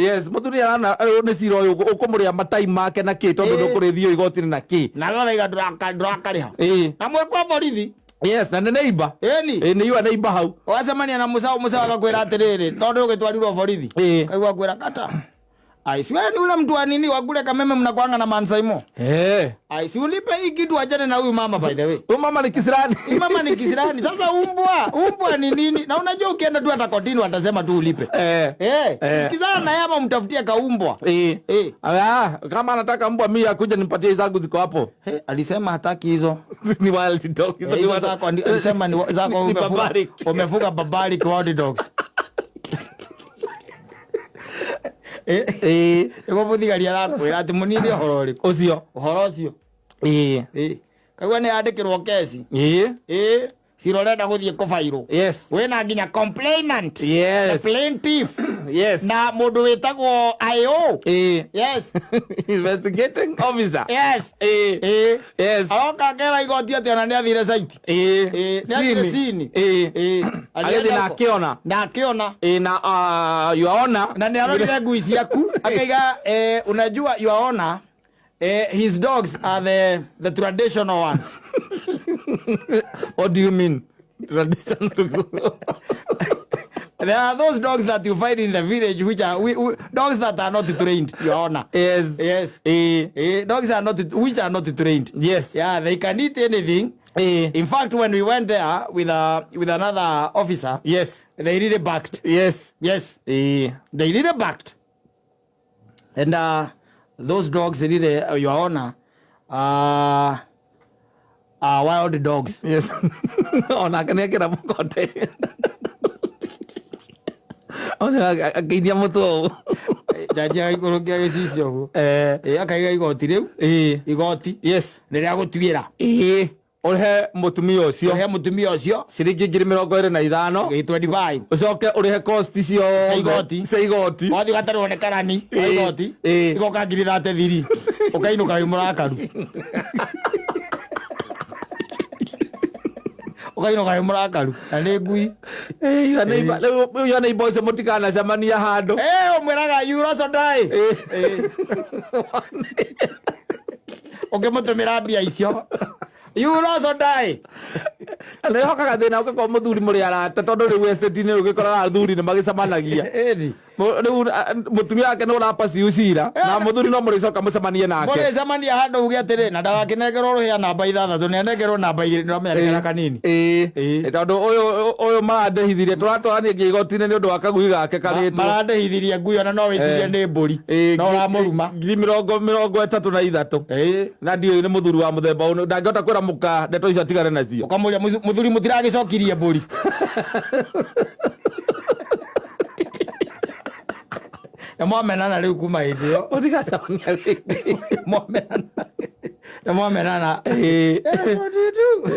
Yes, mũthuri arana nĩ cira ũyũ ũkũmũrĩa matai make na kĩ tondũ ndũkũrĩthio igoti-inĩ na kĩ. Na ũraiga ndũrakarĩha. Na mwekwa borithi. Yes, na nĩ neighbor. Ĩni. Nĩ yua neighbor hau. Ũgacemania na mũcaũ, mũcaũ agakwĩra atĩrĩrĩ, tondũ ũgĩtwarirwo borithi. Kaigua kwĩra kata. Ai, si wewe ni ule mtu wa nini wa kule Kameme mnakuanga na Mansaimo? Ai, si ulipe hii kitu achane na huyu mama by the way. Huyu mama ni kisirani. Huyu mama ni kisirani. Sasa umbwa ni nini? Na unajua ukienda tu hata kotini watasema tu ulipe. Sikizana na yeye ama mtafutie kaumbwa. Kama anataka mbwa mimi akuje nimpatie zangu ziko hapo. Alisema hataki hizo. Ni wild dog. Hizo zako alisema ni zako umefuga barbaric wild dogs. Nĩguo mũthigari arakwĩra atĩ mũnini ũhoro ũrĩkũ? Ũcio. Ũhoro ũcio. Kaigua nĩ yandĩkĩrwo kesi. Cira ũrenda gũthiĩ kũbairwo. Yes. Wĩna nginya complainant. Yes. The plaintiff. Yes. Na mũndũ wĩtagwo IO. Yes. Investigating officer. Yes. Yes. Aroka akera igoti atĩ ona nĩ athire site. Nĩ athire scene. Agĩthiĩ na akĩona. Na akĩona. Na your honor. Na nĩ arorire ngui ciaku. Akaiga unajua your honor, his dogs are the traditional ones. What do you mean? Traditional? There are those dogs that you find in the village which are dogs that are not trained, Your Honor. Yes. Yes. Dogs are not, which are not trained. Yes. Yeah, they can eat anything. In fact, when we went there with another officer, yes, they really barked. Yes. Yes. They really barked. And those dogs really, your honor, are wild dogs. Yes, onake nä akä ra må konde ona akĩinia mũtwe ũũ. Jaji agaikũrũkia gĩcicio ũguo. Akaiga igoti rĩu, igoti nĩ rĩa gũtuĩra. Ĩĩ, ũrĩhe mũtumia ũcio. Ũrĩhe mũtumia ũcio ciringi 25,000. 25. Ũcoke ũrĩhe cost ciothe Cia igoti. Cia igoti. Wathiĩ ũgatarwo nĩ karani wa igoti, igoka 33,000, ũkainũka wĩ mũrakaru, ũkainũka wĩ mũrakaru na nĩ ngui. Rĩu yona imbo icio mũtikanacemania handũ. Ũmwĩraga you also die. Ũngĩmũtũmĩra mbia icio, you will also die. Na nĩhokaga thĩna ũngĩkorwo mũthuri mũrĩ arata, tondũ rĩu estate-inĩ ũgĩkoraga athuri nĩ magĩcemanagia. Rĩu mũtumia wake nĩ ũrapaciu cira na mũthuri no mũrĩcoka mũcemanie nake. Mũrĩcemania handũ uge atĩrĩ, na ndagakĩnengerwo rũhĩa namba 6, nĩanengerwo namba 2, nĩũramenya nĩ kana kanini. Tondũ ũyũ marandĩhithirie tũratwarania nginya igoti-inĩ nĩ ũndũ wa kagui gake karĩtwo. Marandĩhithirie ngui ona no wĩcirie nĩ mbũri. No ũramũruma. Ngiri 33. Na ndiũĩ nĩ mũthuri wa mũthemba ũyũ, ndangĩhota kwĩra mũka ndeto icio atigane nacio. Ũkamũria, mũthuri mũtiragĩcokirie mbũri. Na mwamenana rĩu kuma hĩndĩ ĩyo. Mũtigacemania rĩngĩ. Mwamenana. Na mwamenana. That's what you do.